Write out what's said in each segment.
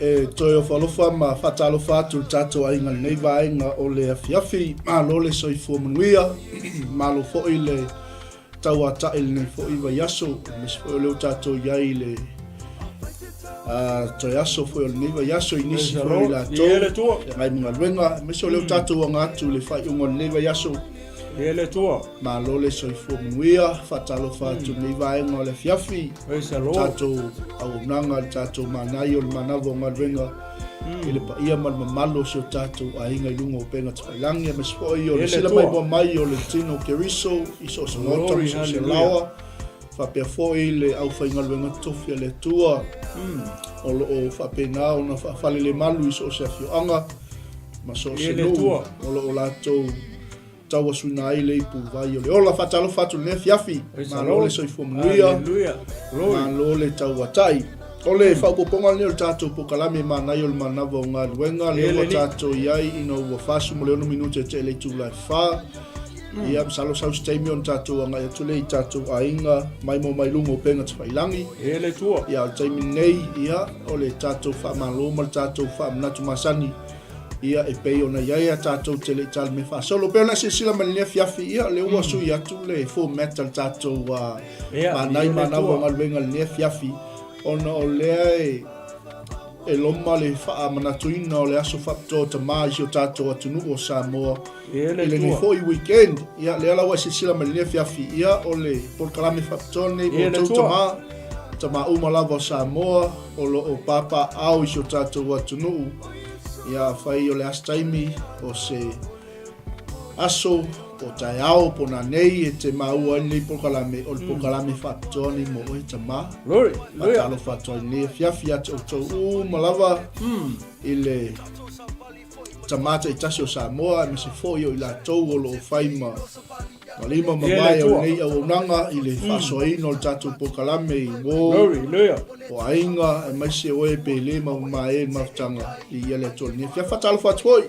E toe ofo alofa ma faatalofa atu i le tatou aiga i lenei vaega o le afiafi. Malo le soifua manuia, malo foi le tauatai i lenei foi vaiaso, aemaise foi o lea ua tatou i ai i le toe aso foi o lenei vaiaso i nisi foi o i latou feagai ma galuega, aemaise o lea ua tatou aga atu i le faaiuga o lenei vaiaso. Ia le Atua. Malo le soifua manuia, faatalofa atu i lenei vaega o le afiafi. Tatou auaunaga, le tatou manaia o le manava o galuega i le paia ma le mamalu o si o tatou aiga i luga o upega tafailagi, aemaise foi o le sila maimoa mai o le tino o Keriso i so o se maota ma so o se laoa, faapea foi le aufaigaluega totofi a le Atua o lo o faapena ona faafalelemalu i so o se afioaga ma so o se nuu o lo o latou tauasuina ai le ipuvai o le ola. Faatalofa atu i lenei afiafi. Malo le soifua manuia. Malo le tauatai. O le faaopoopoga lenei o le tatou polokalame manaia o le manava o galuega lea ua tatou i ai ina ua 46 minute e tea i le itula e 4. Ia, masalo sau se taimi ona tatou agai atu lea i tatou aiga maimoa mai luga o upega tafailagi. Ia, o le taimi lenei, ia, o le tatou faamalo ma le tatou faamanatu masani Ia, e pei ona i ai a tatou te le i tali mea faasolo. Pei ona e silasila mai i lenei afiafi, ia, lea ua sui atu le format a le tatou manai manava o galuega i lenei afiafi, ona o lea e, e loma le faamanatuina o le aso faapitoa o tama i si o tatou atunuu o Samoa i lenei foi weekend. Ia, lea la ua e silasila mai i lenei afiafi, ia, o le polokalame faapitoa lenei mo outou tama, tama uma lava o Samoa, o lo o papaaao i si o tatou atunuu. Ia, afai o le a se taimi, o se aso, po o taeao, po o nanei e te maua ai lenei polokalame, o le polokalame faapitoa lenei mo oe tama. Faatalofa atu ai i lenei afiafi ia te outou uma lava i le tama taitasi o Samoa, aemaise foi o i latou o lo o fai ma lima mamae o lenei auaunaga i le faasoaina o le tatou polokalame i uo o aiga, aemaise o e pele ma mamae i le mafutaga i ia le Atua i lenei afiafi. Faatalofa atu foi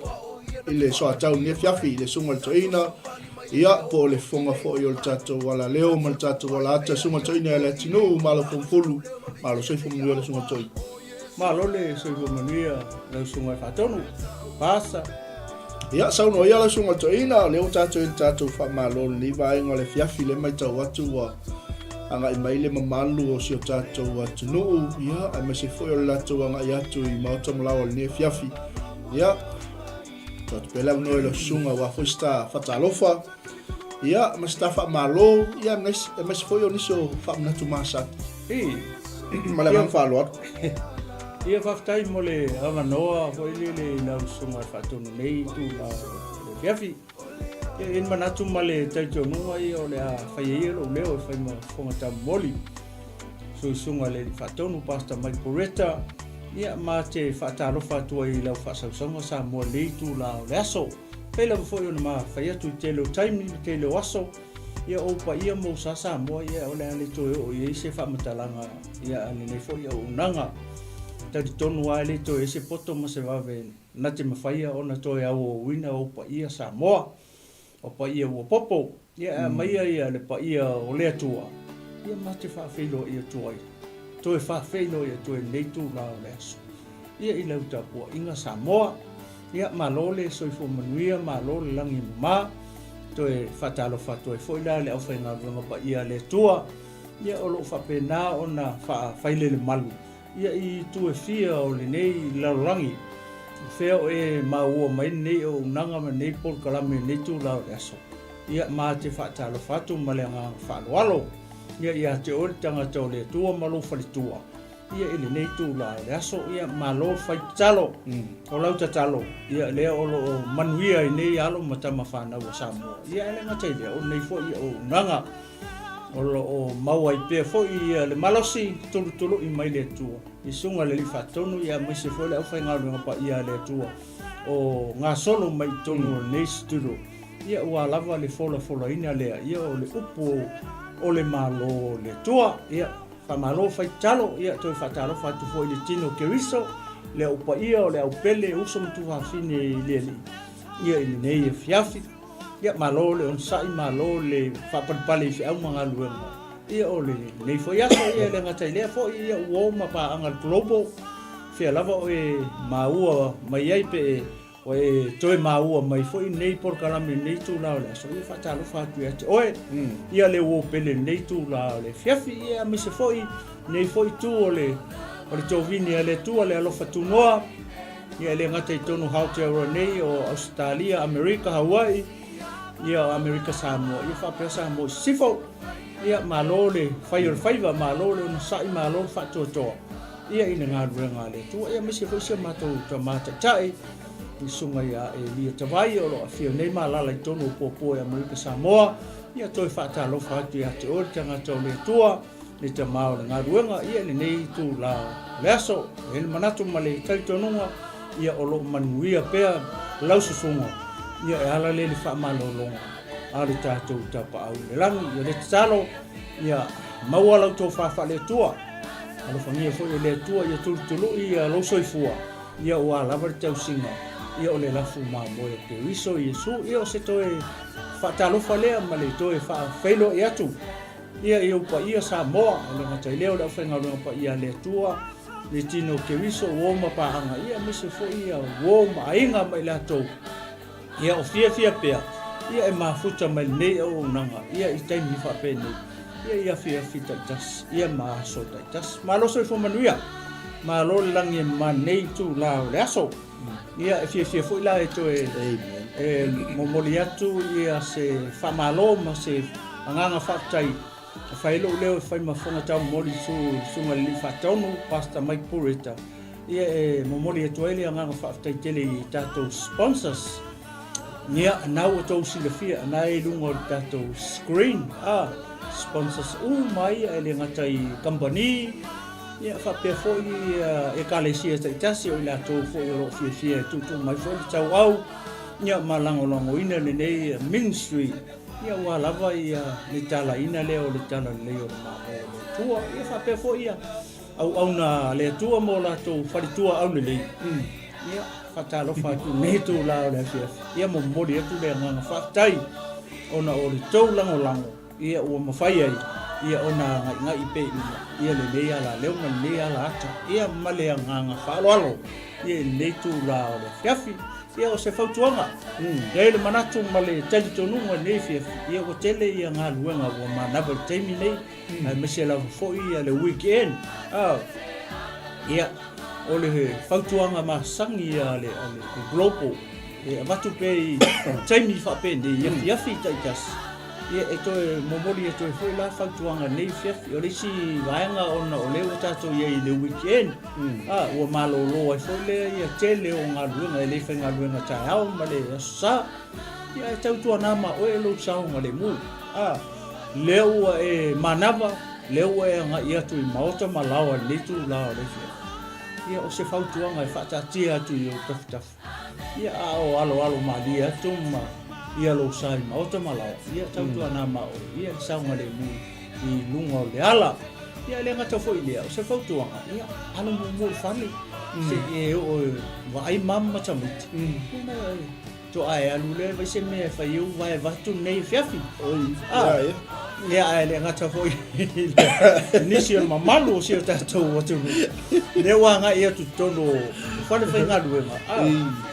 i le soatau i lenei afiafi i le susuga i le toeaina, ia, po o le fofoga foi o le tatou alaleo ma le tatou alaata, susuga i le toeaina ia Leatinuu, malo fomufulu, malo soifua manuia le susuga i le toeaina. Malo le soifua manuia lau susuga i Faatonu, Pasa. Ia, saunoa ia lau susuga i le toeaina, o lea ua tatou i le tatou faamalo i lenei vaega o le afiafi, lea e matau atu ua agai mai le mamalu o si o tatou atunuu, ia, aemaise foi o le latou agai atu i maota ma laoa i lenei afiafi. Ia, tuu atu pea le avanoa i lau susuga aua foi se ta faatalofa. Ia, ma se ta faamalo, ia, aemaise foi o nisi o faamanatu masani. Ma le agaga faaaloalo. Ia, faafetai mo le avanoa foi lele i lau susuga e faatonu nei itula o le afiafi. Ia, e i ai le manatu ma le talitonuga ia o le a fai ai ia lou leo e fai ma fofoga taumoli. Susuga i le Alii Faatonu, Pastor Mike Poretta, ia, ma te faatalofa atu ai i lau faasausauga Samoa i lenei itula o le aso. Pei lava foi ona ma fai atu i tele o taimi ma tele o aso, ia o ou paia ma ou sa Samoa, ia o le a le toe oo i ai se faamatalaga ia a lenei foi auaunaga. Talitonu lava e le toe i ai se poto ma se vave na te mafaia ona toe auauina ou paia Samoa. O paia ua popo, ia e aumaia ia le paia o le Atua, ia ma te faafeiloai atu ai, toe faafeiloai atu ai i lenei itula o le aso. Ia i lau tapuaiga Samoa, ia malo le soifua manuia, malo le lagi e mama, toe faatalofa atu ai foi la i le aufaigaluega paia a le Atua, ia o lo o faapena ona faafailelemalu ia i itu e fia o lenei lalolagi, o fea o e maua mai lenei auaunaga ma lenei polokalame i lenei itula o le aso. Ia ma te faatalofa atu ma le agaga faaaloalo ia ia te oe le tagata o le Atua ma lou faletua ia i lenei itula o le aso. Ia malo le fai tatalo. O lau tatalo, ia lea o lo o manuia ai nei alo ma tama fanau a Samoa. Ia e le gata i lea, o lenei foi auaunaga O lo o maua ai pea foi le malosi tulutului mai le Atua i susuga i le Alii Faatonu aemaise foi le aufaigaluega paia a le Atua o gasolo mai i totonu o lenei studio ia ua lava le folafolaina lea ia o le upu o le Malo o le Atua. Ia faamalo fai tatalo, ia toe faatalofa atu foi i le tino o Keriso, le au paia o le au pele, uso ma tuafafine i le Alii ia i lenei afiafi. Ia, malo le onosai, malo le faapalepale i feau ma galuega. Ia, o lenei foi aso, ia, e le gata i lea foi, ia, uo ma paaga le Global. Fea lava o e maua mai ai pe e ua e toe maua mai foi lenei polokalame i lenei itula o le aso, ia faatalofa atu ia te oe, ia le uo pele i lenei itula o le afiafi, ia aemaise foi lenei foi itu o le o le tovini a le Atua, le alofa tunoa, ia e le gata i totonu o Aotearoa nei, o Ausetalia, Amerika, Hawaii, ia o Amerika Samoa, ia faapea Samoa i Sisifo. Ia malo le fai o le faiva, malo le onosai, malo le faatoatoa. Ia i le galuega a le Atua, ia aemaise foi si o matou tama taitai, le susuga ia Elia Tavai o lo o afio nei ma alaala i totonu o Puapua i Amerika Samoa, ia toe faatalofa atu ia te oe le tagata o le Atua, le tama o le galuega, ia i lenei itula o le aso. E i ai le manatu ma le talitonuga, ia o lo o manuia pea lau susuga, ia e ala lea i le faamalologa a le tatou Tapaau i le lagi. Ia le tatalo, ia maua lau tofa faale-Atua, Alofagia foi e le Atua ia tulutului ia lou soifua, ia ua lava le tausiga, ia o le lafu mamoe o Keriso Iesu, ia o se toe faatalofa lea ma le toe faafeiloai atu, ia i ou paia Samoa, e le gata i lea o le aufaigaluega paia a le Atua, le tino o Keriso, uo ma paaga, ia aemaise foi ia uo ma aiga ma i latou. Ia o fiafia pea, ia e mafuta mai lenei auaunaga, ia i taimi faapenei, ia i afiafi taitasi, ia ma aso taitasi. Malo soifua manuia, malo le lagi e mama nei itula o le aso. Ia e fiafia foi la e toe e momoli atu ia se faamalo ma se agaga faafetai e fai ai lou leo e fai ma fofoga taumoli i susuga i le Alii Faatonu, Pastor Mike Pureta. Ia e momoli atu ai le agaga faafetai tele i tatou sponsors. Ia, na ua tou silafia, na e i luga o le tatou screen, a sponsors uma ia e le gata i kamupani, ia faapea foi ia ekalesia taitasi o i latou foi o lo o fiafia e tuutuu mai foi le tauau, ia ma lagolagoina lenei ministry, ia ua lava ia le talaina lea o le talalelei o le Malo o le Atua. Ia faapea foi ia auauna a le Atua ma o latou faletua aulelei. Ia, faatalofa atu i lenei itula o le afiafi. Ia momoli atu le agaga faafetai ona o le tou lagolago, ia ua mafai ai ia ona agaigai pea i luma ia lenei alaleo ma lenei alaata, ia ma le agaga faaaloalo ia i lenei itula o le afiafi. Ia o se fautuaga, e i ai le manatu ma le talitonuga i lenei afiafi, ia ua tele ia galuega ua manava i le taimi nei, aemaise lava foi le weekend. Ah, ia, o le fautuaga masani a le, a le Global, e avatu pea i taimi faapenei, i afiafi taitasi, ia e toe momoli atu ai foi la fautuaga nei afiafi. O le isi vaega ona o lea ua tatou i ai i le weekend, ah, ua malolo ai foi lea ia tele o galuega, e le faigaluega taeao ma le Aso Sa. Ia e tautuana ma oe lou saogalemu. Ah, Lea ua e manava, lea ua e agai atu i maota ma laoa i lenei itula o le afiafi. Ia, o se fautuaga e faataatia atu i ou tafatafa, ia, a o aloalo malie atu ma ia lou sa i maota ma laoa, ia, tautuana ma oe, ia, le saogalemu i luga o le ala. Ia, e le gata foi i lea, o se fautuaga, ia, alo muamua i le fale, se i e oo e vaai mama ma tamaiti, ia, na, Toa e alu lea vai se mea e fai au vae vatu nei afiafi. Oi, ah, ia, ia. Ia, ae le gata foi i nisi o le mamalu o si o tatou atunuu. Lea ua agai atu i totonu o fale faigaluega, ah,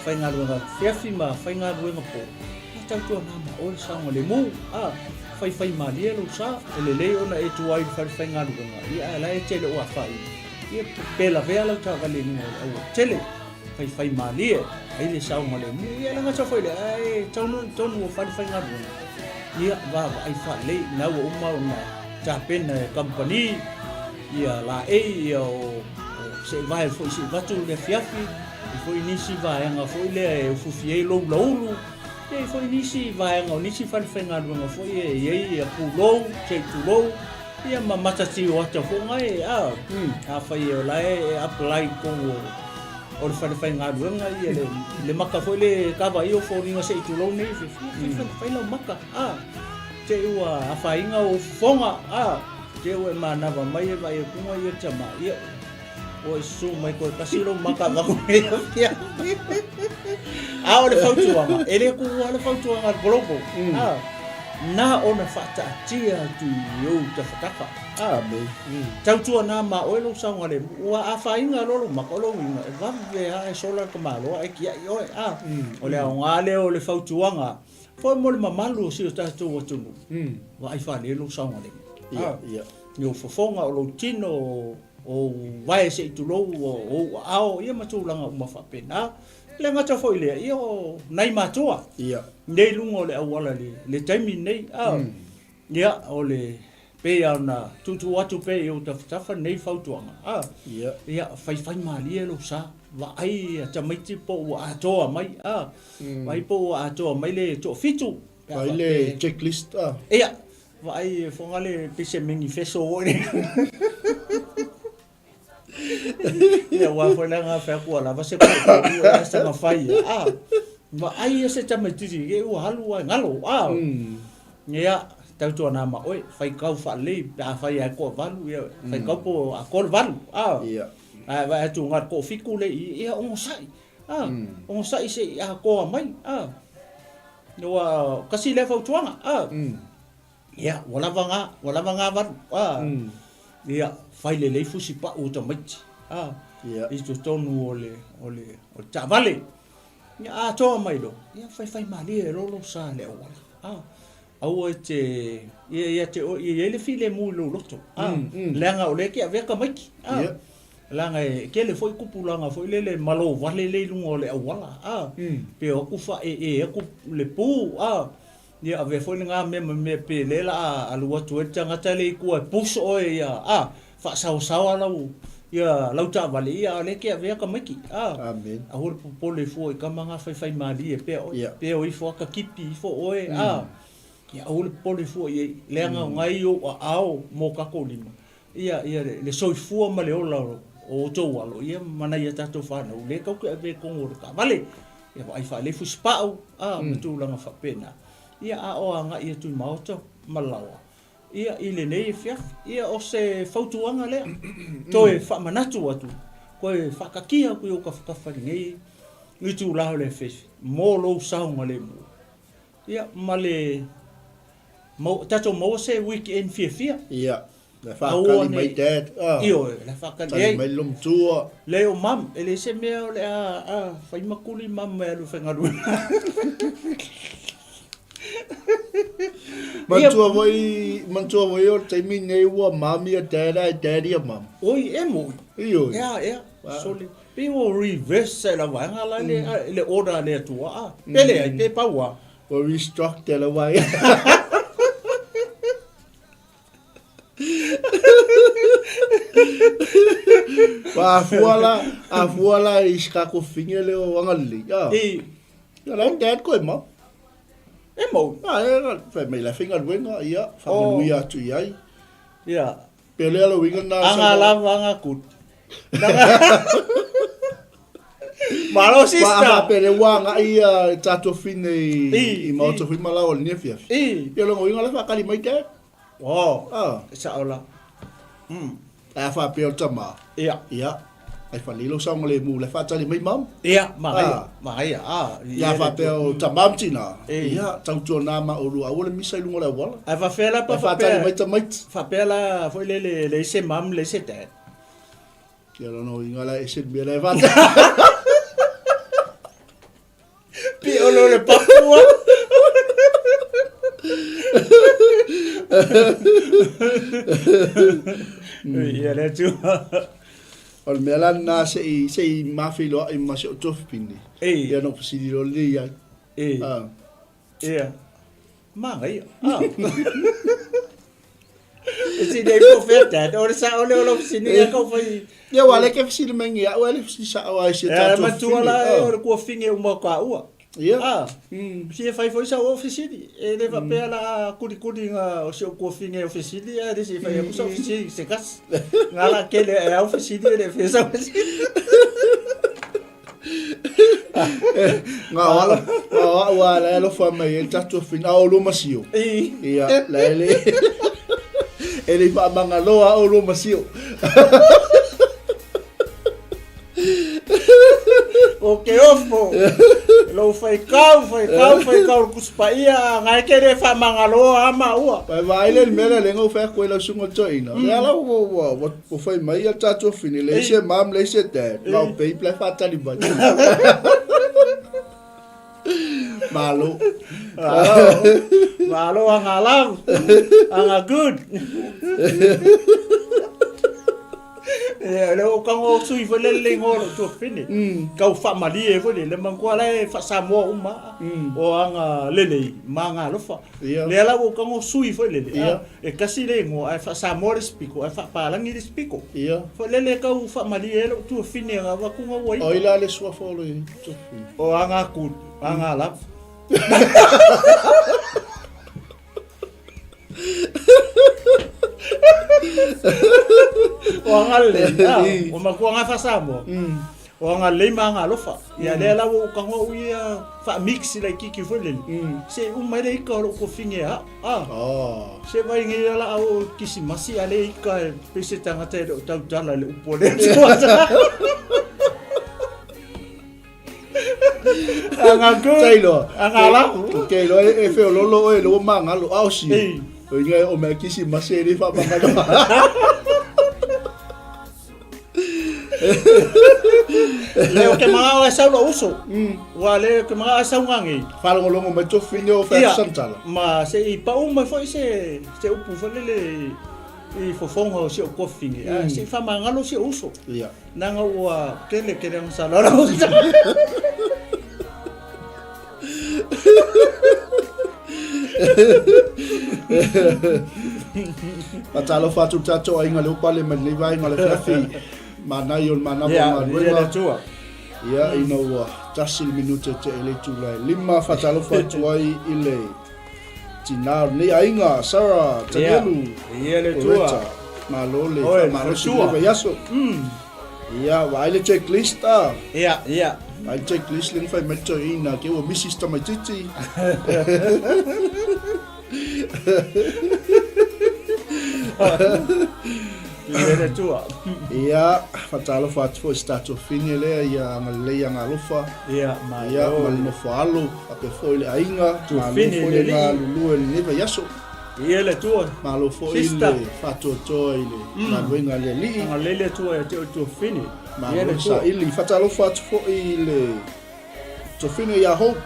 faigaluega afiafi ma faigaluega po. Ia tautuana ma oe le saogalemu, ah, faifai malie lou sa, e lelei ona e tuai i le fale faigaluega, ia ae la e te le o afaina. Ia pe lavea lau taavale i luga o le aualatele. Faifai malie ai le saogalemu. Ia le gata foi lea, ae taunuu i totonu o fale faigaluega, ia vaavaai faalelei na ua uma ona tapena e kamupani ia laei ia o se i vae foi se i vatu le afiafi, i foi nisi vaega foi lea e ufiufi ai lou laulu, ia i foi nisi vaega o nisi fale faigaluega foi e i ai ia pulou, se i tulou, ia ma matatio ata foi ngai, a, afai o la e apply i totonu o o le fale faigaluega ia le, le maka foi le kava i o foliga se i tulou nei fai, fai, fai, fai lau maka a te i ua afaina o fofoga a te ua e manava mai e vai atu ia tama ia ua susu mai koe kasi lou maka avatu nei afiafi. A o le fautuaga, e le tuua le fautuaga a le Global. A. Na ona faataatia atu i ou tafatafa. Amene. Tautuana ma oe lou saogalemu, ua afaina loa lou maka, o lou uiga, e vave lava e sola le tamaloa ae tiai oe. A, o le aoga lea o le fautuaga foi mo le mamalu o si o tatou atunuu, vaai faalelei lou saogalemu. Ia, ia. I ou fofoga, o lou tino, o ou vae se i tulou, o ou aao, ia ma tulaga uma faapena. E le gata foi i lea, ia o nai matua. Ia. Nei i luga o le auala i le taimi lenei. A, ia, o le, pei lava ona tuutuu atu pea i ou tafatafa nei fautuaga. A, Ia. ia, faifai malie lou sa, vaai ia tamaiti po ua atoa mai, a, vaai po ua atoa mai le toafitu. Pe a Vaai le faapea- checklist, a. Ia, vaai e foga le pei se manifesto foi lea. Ia aua foi leaga fai atu ua lava se toatolu e a saga fai ia. A, vaai ia se tamaitiiti e ua alu a e galo. A, ia, tautuana ma oe, faitau faalelei pe afai lava e toavalu, ia faitau po o atoa le valu. A, Ia. ae vaai atu na o le toafitu lea i i, ia onosai. A, onosai se i atoa mai. A, ua tasi lea fautuaga. A, Ia, ua lava ngā, ua lava ngā valu, ā, ia, fai lelei fusi pa'u o tamaiti, ā, Ia. i totonu o le, o le, o le taavale. Ia, atoa mai loa, ia, faifai malie e loa lou sa i le auala, ā, aua e te, ia, ia te oe, ia i ai le filemu i lou loto, ā, leaga o lea e te avea tamaiti, ā, Ia. leaga e tele foi tupulaga foi lele malo vale lea i luga o le auala, ā, pe o atu faaee atu le pu, ā, Ia avea foi lena mea ma mea pe lea la a alu atu ai le tagata lea i tua e push oe ia a faasaosaoa lau ia lau taavale ia a o lea e te avea tamaiti a Amen. Aua le popole fua i tama na faifaimalie pea oe Ia. pe o ifo aka kipi ifo oe a ia aua le popole fua i ai leaga o na i ou aao mo tatou lima ia ia le soifua ma le ola o outou alo ia ma nai a tatou fanau lea tatou te ave i totonu o le taavale. Ia vaai faalei fusipau, a, ma tulaga faapena. Ia, a o agai atu i maota ma laoa, ia, i lenei afiafi. Ia, o se fautuaga lea, toe faamanatu atu, toe faatakia atu i ou tafatafa i lenei itula o le afiafi, mo lou saogalemu. Ia, ma le tatou maua se weekend fiafia. Ia. La whaakali mai dad. Ah. Ioe, la whaakali. Tali mai lo matua. Leai o mam, e leai se mea o le a, a fai makuli mam e alu e faigaluega. Manatua foi, manatua foi o le taimi nei ua mom ia dad ae dad ia mom. Oi, e moi. Ioe. Ea, ea, sole. Pei ua reverse e la vaega la le, le order a le Atua, a. Pe leai, pe pau a. Ua restructure la vaega. Ba, a fua la, a fua la i se tatou fine lea o agalelei. Ah. I. Ia la dad koe mau. E mau. Ah, e, fai mai la faigaluega, ia, faamanuia atu i ai. Ia. Pe o lea le uiga lena. Aga lava, aga good. Malo sista. Ba, a faapea lea ua agai ia tatou fine i, i maota foi ma laoa i lenei afiafi. Ia lona uiga la faakali mai dad. Oh, ah. E sao la. Ae a faapea o le tama. Ia. Ia. Ai faalelei lou saogalemu, la e faatali mai mum. Ia, manaia, ah. Manaia. Ah, ia a faapea o tama ma tina. Ia, tautuana ma oulua, aua le misa i luga o le auala. Ae faapea la pa faapea. Faatali mai tamaiti. Faapea la foi lele leai se mum, leai se dad. Ia lona uiga la e ese le mea la e faatali. Pio lo le papua. Ia le atua. O le mea la lena se i, se i mafeiloai ma si ou tuafafine. Ia na ou fesili loa lea i ai. Ah. Ia. Manaia. Ah. E sini ai po fea dad. O le sao lea o lau fesili ia kau fai. Ia aua o lea e fesili mai ia au e le fesili sao ai si o tatou matua la o le tuafafine uma o taua. Ia. Ah. Fia fai foi sau o fesili. E le faapea la a kulikuli nga o si ou tuafafine o fesili ae le se i fai atu sau fesili se tasi. Nga la kele e au fesili e le fia sau fesili. Ngā o ala, ngā o au a la e alofa mai e le tatou fina, a o lua masio. Ia, la e le, e le faamagaloa a o lua masio. O ke ofo. Lou faikau, faikau, faikau le Tusi Paia, a ngai ke le faamagalo a maua. Pai vaai le mea lea lenga u fai atu ai lau susuga toeaina. Lea la ua ua ua ua fai mai ia le tatou fine, leai se mom, leai se dad, na o babe la e faatali mai. Malo. Malo anga love, anga good. Ia, le o kango sui foi le le ngo lo tu fine. Kau fa malie foi le le mangua la fa Samoa uma. O anga lele ma anga alofa. Le la o kango sui foi le le. E kasi le ngo ai fa Samoa le spiko ai fa palangi le spiko. Foi le le kau fa malie lo tu fine nga va kunga wai. Oi la le sua fo le tu fine. O anga ku anga love. O anga lelei, o makua nga fa Samoa. O anga lelei ma anga alofa. Ia lea la ua uka ngou ia fa mix la kiki foi lele. Se uma le ika o lo ko finge a. A. Se vai nge ia la o kisimasi a le ika e pese tangata e le o tautala le upo le. Anga good. Taylor. Anga la. Ke lo e fe lolo o e lo mangalo a o si. O inga o me kisi mase ni fa mangalo. Le o ke mga o e sau lo uso. Ua le ke mga e sau ngangi. Whalongolongo mai tō whine o whea santala. Ma se i pa uma foi se se upu foi lele i fofonga o si o kofine. Mm. Se i whamangalo si o uso. Ia. Nanga ua kele kele ang sa lolo. Faatalofa atu le tatou aiga le upa le mai lenei vaega o le afiafi. Manai o le manava o galuega. Ia, ina ua tasi le minute te e le itula e lima. Faatalofa atu ai i le Tinā o lenei aiga, Sarah Tanielu. Ia le tua. Malo le faamalosi i lenei vaiaso. Ia, vaai le checklist a. Ia, ia. Vaai le checklist le na fai mai le toeaina ke ua misi si tamaitiiti. Ia le tua. Ia, faatalofa atu foi i se tatou fine lea, ia agalelei agalofa. Ia, malo. Ia, ma le nofo alo, faapea foi le aiga, malo foi le galulue i lenei vaiaso. Ia le Atua. Malo foi le faatoatoa i le galuega a le Alii. Agalelei le Atua ia te oe tuafine. Malo le saili. Faatalofa atu foi i le tuafine ia Hope.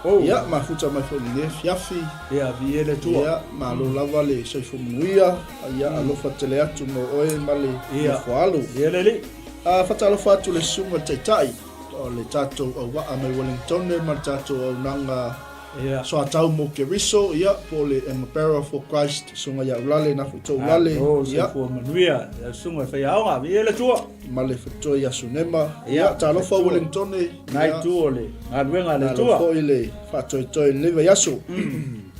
Oh. Ia, mafuta mai foi i lenei afiafi. Ia, viia le Atua. Ia, malo lava le soifua manuia. Ia, alofa tele atu mo oe ma le nofo alo. Ia le Alii. Faatalofa atu i le susuga i le Taitai o le tatou auvaa mai Wellingtone ma le tatou auaunaga soatau mo Keriso, ia, po o le Emma Barrow for Christ, Susuga ia Ulale, na foi tou Ulale. Malo, soifua manuia, lau susuga i faiaoga, viia le Atua. Ma le fetoe ia Sunema. Ia, talofa Wellingtone. Nai itu o le galuega a le Atua. Malo foi le faatoetoe i lenei vaiaso.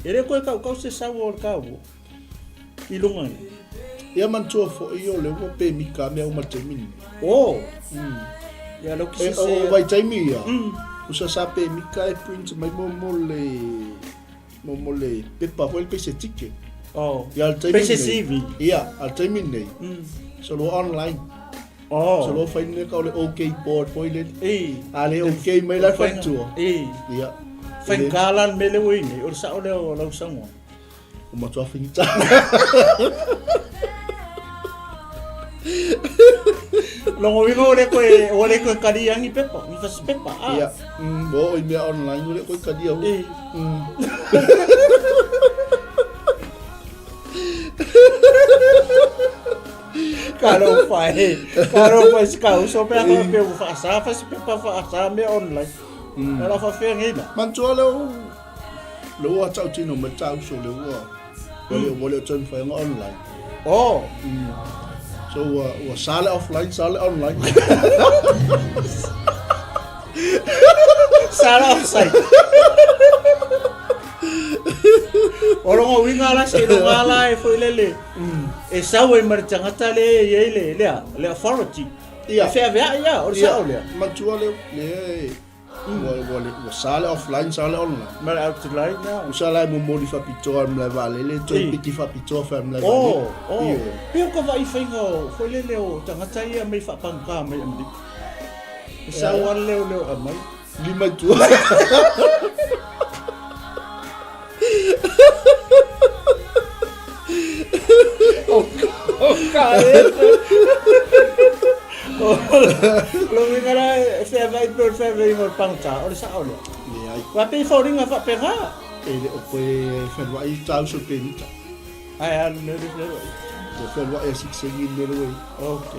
E le koe kaukau se sau o le kaua i luga nei. Ia manatua foi o le ua pemika mea uma i le taimi lenei. Oh. Ia lau kisi se. O vaitaimi ia. Usa sa pemika e print mai mo mo le mo mo le pepa foi le pei se ticket. Oh. Ia le taimi nei. Pei se CV. Ia, a le taimi nei. So lo online. Oh. So lo fai nei ka o le OK board foi le. Ei. A le OK mai la faletua. Ei. Ia. Faigata la le mea lea ua i nei, o le sao lea o lau saunoaga. Ua matua faigata. Lona uiga ua le toe, ua le toe kalia ni pepa, ni fasi pepa. Ah. Ia, ua oo i mea online ua le toe kalia ua. E. Talofa e, talofa e si ka uso pe a faapea ua faasa fasi pepa faasa mea online. O la faafefea nei la. Manatua lea o le ua tautino mai le tauso le ua ua le ua le o toe mafai ona online. Oh. So ua ua sa le offline, sa le online. Sa le offsite. O lona uiga la seiloga la e foi lele e sau ai ma le tagata lea e i ai le lea le authority. Ia. E feaveai ia, o le sao lea. Manatua lea le Ua, ua, le, ua sa le offline, sa le online. Ma le outline na. Ua sa la e momoli faapitoa i le malae vaalele, toe piki faapitoa fai i le malae vaalele. Oh, oh. Ioe. Pei o ka vaai faiga o, foi lele o tagata ia mai faapagata mai Amerika. E sau lava le leoleo e aumai. Lima i tua. O ka e. O lo uiga la e feaveai pei o le feaveaiga o le pagota, o le sao lea. Leai. Aua pei e foliga faapena. E le o koe fealuai i tau so penita. Ae a le mea le fealuai. Le fealuai a sikisengi le mea le Ok.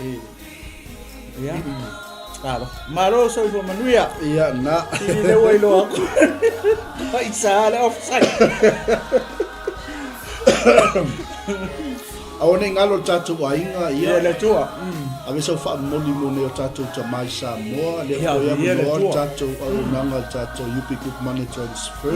E. Ia. Talo. Malo soifua manuia. Ia, na. Sili lea ua iloa aku. Ai sa le offside. Aua nei galo le tatou aiga, ia. Ia le Atua. Ave sau faamomoli mo nei o tatou tama i Samoa, lea Ia, foi ia le avanoa le Atua. tatou auaunaga le tatou UP Group Money Transfer.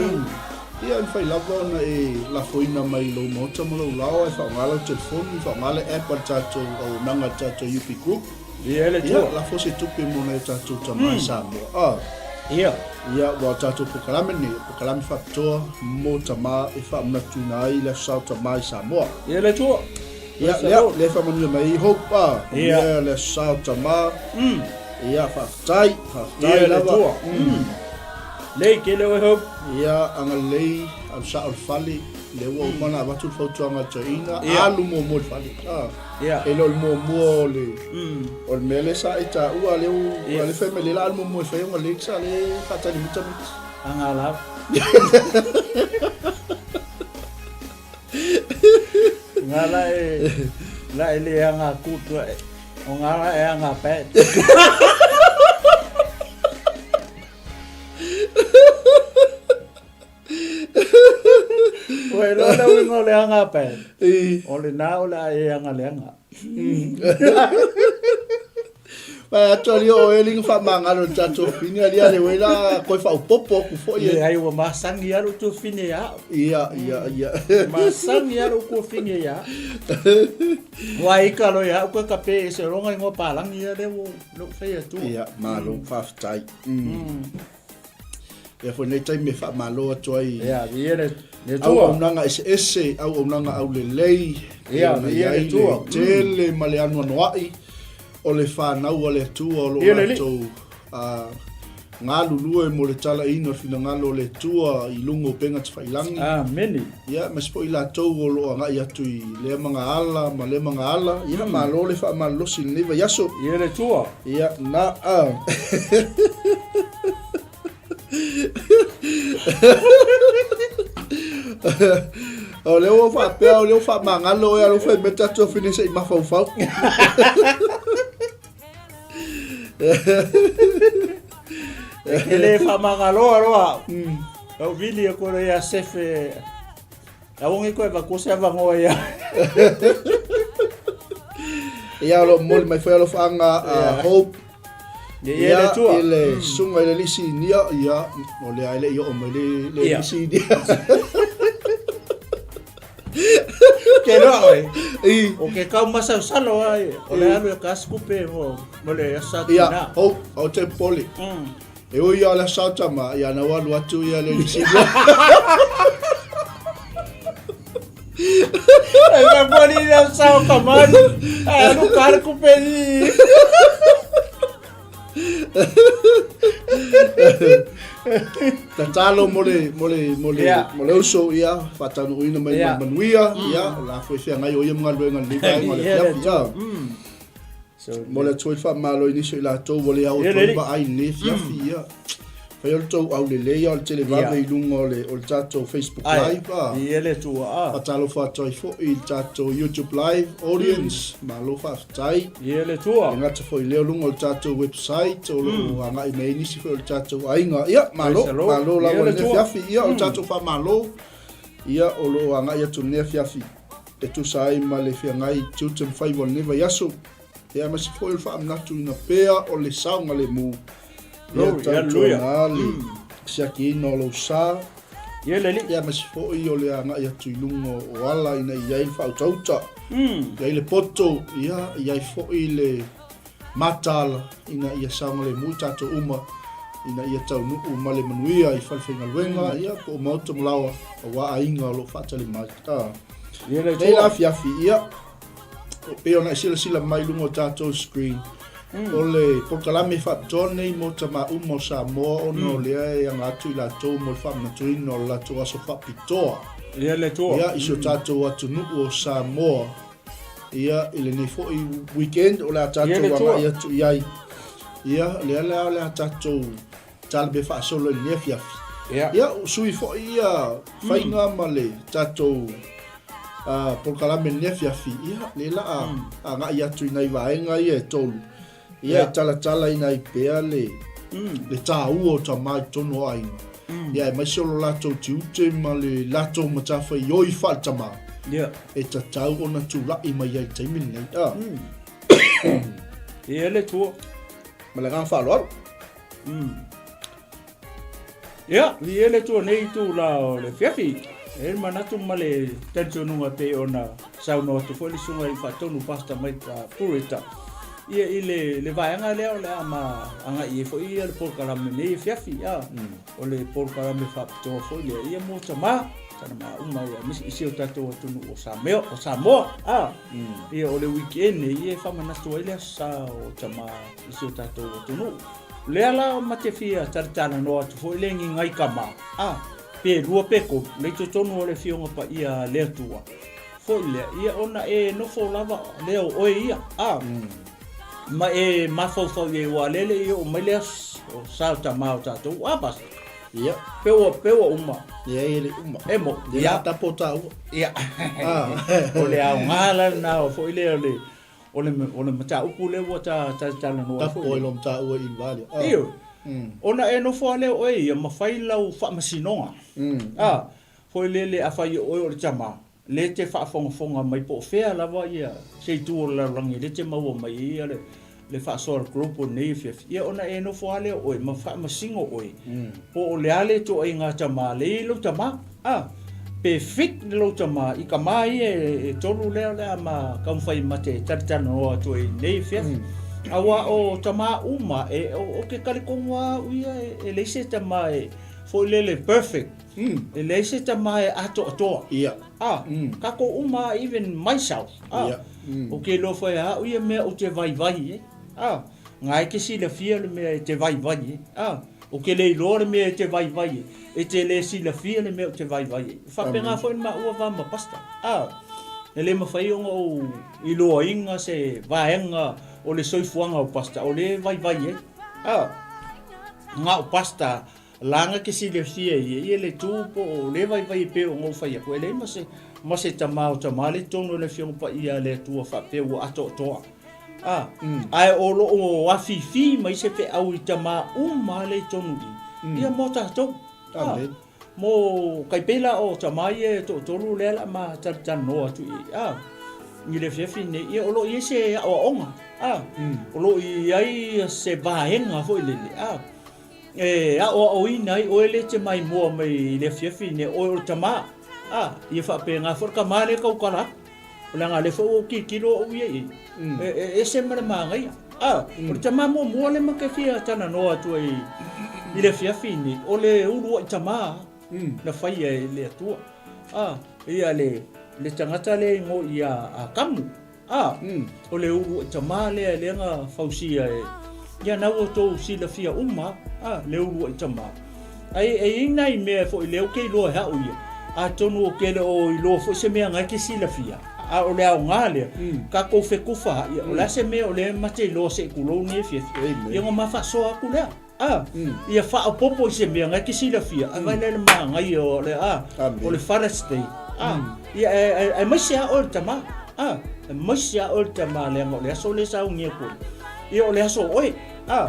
Ia, e mafai lava ona e lafoina mai i lou maota ma lou lao ae faaaoga lau telefoni, faaaoga le app a le tatou auaunaga a le tatou UP Group. Ia le Ia, Atua. lafo se tupe mo nai o tatou tama i Samoa. Ah. Ia. Ia, ua o tatou polokalame lenei, o polokalame faapitoa mo tama e faamanatuina ai le Aso Sa o Tama i Samoa. Ia le Atua. Ia, lea, lea e faamanuia mai ai Hope, ah, Ia. manuia le Aso Sa o Tama. Ia, faafetai, faafetai Ia le lava. Atua. Lei tele oe Hope. Ia, agalelei, alu sao i le fale, lea ua uma ona avatu le fautuaga a le toeaina, Ia. alu muamua i le fale. Ah. Ia. E le o le muamua o le o le mea lea sa e taua lea ua Ia. lea fai mai lea la alu muamua e fai ona lea sa le faatali mai tamaiti. Aga lava. Nga la e la e le aga kutu e. O nga la e aga bad. Ua iloa le uiga o le aga bad. O lena o le a e aga leaga. Pai atu ali o e linga faamagalo i le tatou fine ali ale oe la koe faaopoopo aku foi e. Leai ua masani lava lou tuafine ia au. Ia, ia, ia. Masani lava lou tuafine ia au. Ua ika loa ia au koe ka pe ese loga igoa palagi ia lea ua lou fai atua. Ia, malo, faafetai. Ia foi nei taimi e faamalo atu ai. Ia, viia le le Atua. Auaunaga eseese, auaunaga aulelei, Ia, pei ona viia i le ai le Atua. tele ma le anoanoai o le fanau a le Atua o lo o Ia le Alii. latou galulue mo le talaiina o le finagalo o le Atua i luga o upega tafailagi. Amene. Ia, aemaise foi i latou o lo o agai atu i lea magaala ma lea magaala. Ia, malo le faamalolosi i lenei vaiaso. Ia le Atua. Ia, na a. O lea ua faapea, o lea ua faamagalo oe alofa i mea tatou fine se i mafaufau. E le faamagaloa loa. Lau vili e koe ia Sefe. Aua nei koe avatua se avanoa ia. Ia o lo o momoli mai foi alofaaga a Hope. Ia ia le Atua. I le susuga i le alii sinia, ia, o lea e le i oo mai le le alii sinia. Ke loa oe. I. O ke kau masalosalo ai, o le alu e ka sikupe mo mo le aso Ia, tina. Hope, aua te popole. E ui ia o le aso tama, ia na ua alu atu ia le alii sinia. E ka kua ni le aso kamani. Ai alu ka le kupe ni. Tatalo mo le, mo le, mo le, Ia. mo le uso, ia, faataunuuina mai Ia. ma le manuia, ia, o la foi feagai o ia ma galuega i lenei vaega o le Ia, le afiafi, ia. So, Mo le Atua i le faamalo i nisi o i latou ua le ao Ia, atu le ai alii. vaai i lenei afiafi, ia. Fai o le tou aulelei, ia, o le televave Ia. i luga o le, o le tatou Facebook Ai, Live, a. ia le Atua, a. Faatalofa atu ai foi i le tatou YouTube Live audience, malo faafetai. Ia le Atua. E gata foi i lea o luga o le tatou website o lo o agai mai ai nisi foi o le tatou aiga. Ia, malo, Praise the Lord. malo Ia lava le i lenei Atua. afiafi. Ia, o le tatou faamalo, ia, o lo o agai atu i lenei afiafi e tusa ai ma le feagai i tiute ma faiva o lenei vaiaso. Ia, aemaise foi o le faamanatuina pea o le saogalemu. Ia, Glory, tautuana hallelujah. le siakiina o lou sa. Ia le Alii. Ia, aemaise foi o le agai atu i luga o ala ina ia i ai le faautauta. I ai le poto, ia, i ai foi le mataala ina ia saogalemu i tatou uma, ina ia taunuu ma le manuia i falefaigaluega, ia, po o maota ma laoa, aua aiga o lo o faatali mai. A. Ia le Nei la Atua. afiafi, ia, e pei ona e silasila mai i luga o tatou screen, O le polokalame faapitoa lenei mo tamaa uma o Samoa ona o lea e aga atu i latou mo le faamanatuina o le latou aso faapitoa. Ia le Atua. Ia, i si o tatou atunuu o Samoa. Ia, i lenei foi weekend o le a tatou agai atu i ai. Ia, lea la o le a tatou tala faasolo i lenei afiafi. Ia, sui foi ia faiga ma le tatou polokalame i lenei afiafi, ia, lea la a agai atu i nai vaega ia e tolu, ia, e talatalaina ai pea le le taua o tama i totonu o aiga, ia, aemaise o lo latou tiute ma le latou matafaioi faale-tama, e tatau ona tulai mai ai i le taimi lenei. Ia le Atua. Ma le agaga faaaloalo. Ia, viia le Atua nei itula o le afiafi. E i ai le manatu ma le talitonuga e pei ona saunoa atu foi le Susuga i Faatonu Pastor Mike Pureta, ia i le, le vaega lea o le a ma agai ai foi ia le polokalame nei afiafi, ia, o le polokalame faapitoa foi lea, ia mo tama, tama uma ia, aemaise i si o tatou atunuu o Sameo, o Samoa, a, ia o le weekend nei, ia e faamanatu ai le Aso Sa o tama i si o tatou atunuu. Lea la ma te fia talatalanoa atu foi le gigai kama, a, pe lua pe tolu, le i totonu o le Afioga Paia a le Atua, foi lea, ia ona e nofo lava lea o oe ia, a, ma e mafaufau i ai, aua o lea e le i oo mai le aso sa o tama o tatou, a, Pastor? Ia. Pe ua, pe ua uma. Ia, e le i uma. E mo. Ia. Tapo tāua. Ia. O le aoga la lena foi lea o le, O le, o le mataupu lea ua ta talatalanoa ai foi. Tapo ai loa mataua i le va lea. Ah. Ioe. Ona e nofo lava lea o oe ia ma fai lau faamasinoga. A, foi lele afai o oe o le tama, lea e te faafogafoga mai po o fea lava ia se itu o le lalolagi lea e te maua mai ai ia le, le faasoa a le global i lenei afiafi, ia ona e nofo lava lea o oe ma faamasino oe po o le a le ituaiga tama lea e i ai lou tama. A, pe fit le lou tama i tama ia e tolu lea o le a ma taumafai ma te talatalanoa atu ai i lenei afiafi. Aua o tama uma, e, o, o ke talitonu lava au ia e leai se tama e foi lele perfect. E leai se tama e atoatoa. Ia. A, tatou uma even myself, a, Ia. ou te iloa foi e au ia mea ou te vaivai ai. A, na e te silafia le mea e te vaivai ai. A, ou te le iloa le mea e te vaivai ai. E te le silafia le mea ou te vaivai ai. E faapena foi le maua va ma Pastor. A, e le mafai ona ou iloaina se vaega o le soifuaga o Pastor o lea e vaivai ai. A, na o Pastor laga ke silafia ia, ia le tu po o le vaivai e pei ona ou fai atu, e leai ma se, ma se tama o tama le totonu o le Afioga Paia a le Atua faapea ua atoatoa. A, ae o lo o afifi mai se feau i tama uma lea i totonu i i, ia mo tatou. A, mo kai pei la o tama ia e toatolu lea la ma talatalanoa atu i ai, a, i le afiafi nei, ia o lo o i ai se aoaoga, a, o lo o i ai se vaega foi lele, a, E aoaoina ai oe lea e te maimoa mai i le afiafi nei, oe o le tama. A, ia faapena foi le tama lea e tautala atu. Leaga o lea foi ua ou tilotilo au ia i ai, e ese ma le manaia. A, o le tama muamua lea ma te fia talanoa atu ai i le afiafi nei, o le uluai tama na faia e le Atua. A, ia le tagata lea e igoa ia Atamu. A, o le uluai tama lea lea na fausia e, ia na ua outou silafia uma, a, le uluai tama. Ae e i ai nai mea foi lea ou te iloa e au ia, atonu ou te le o iloa foi se mea na e te silafia, a o le aoga lea, tatou fetufaai, ia, o le a se mea o lea ma te iloa se i tulou lenei afiafi, ia ona ma faasoa atu lea. A, ia faaopoopo i se mea na e te silafia, ae vaai la i le manaia o le, a, o le Father's Day, a, ia, aemaise lava oe le tama, a, aemaise lava oe le tama, leaga o le aso lea e sauni atu ai, ia, o le aso o oe, a,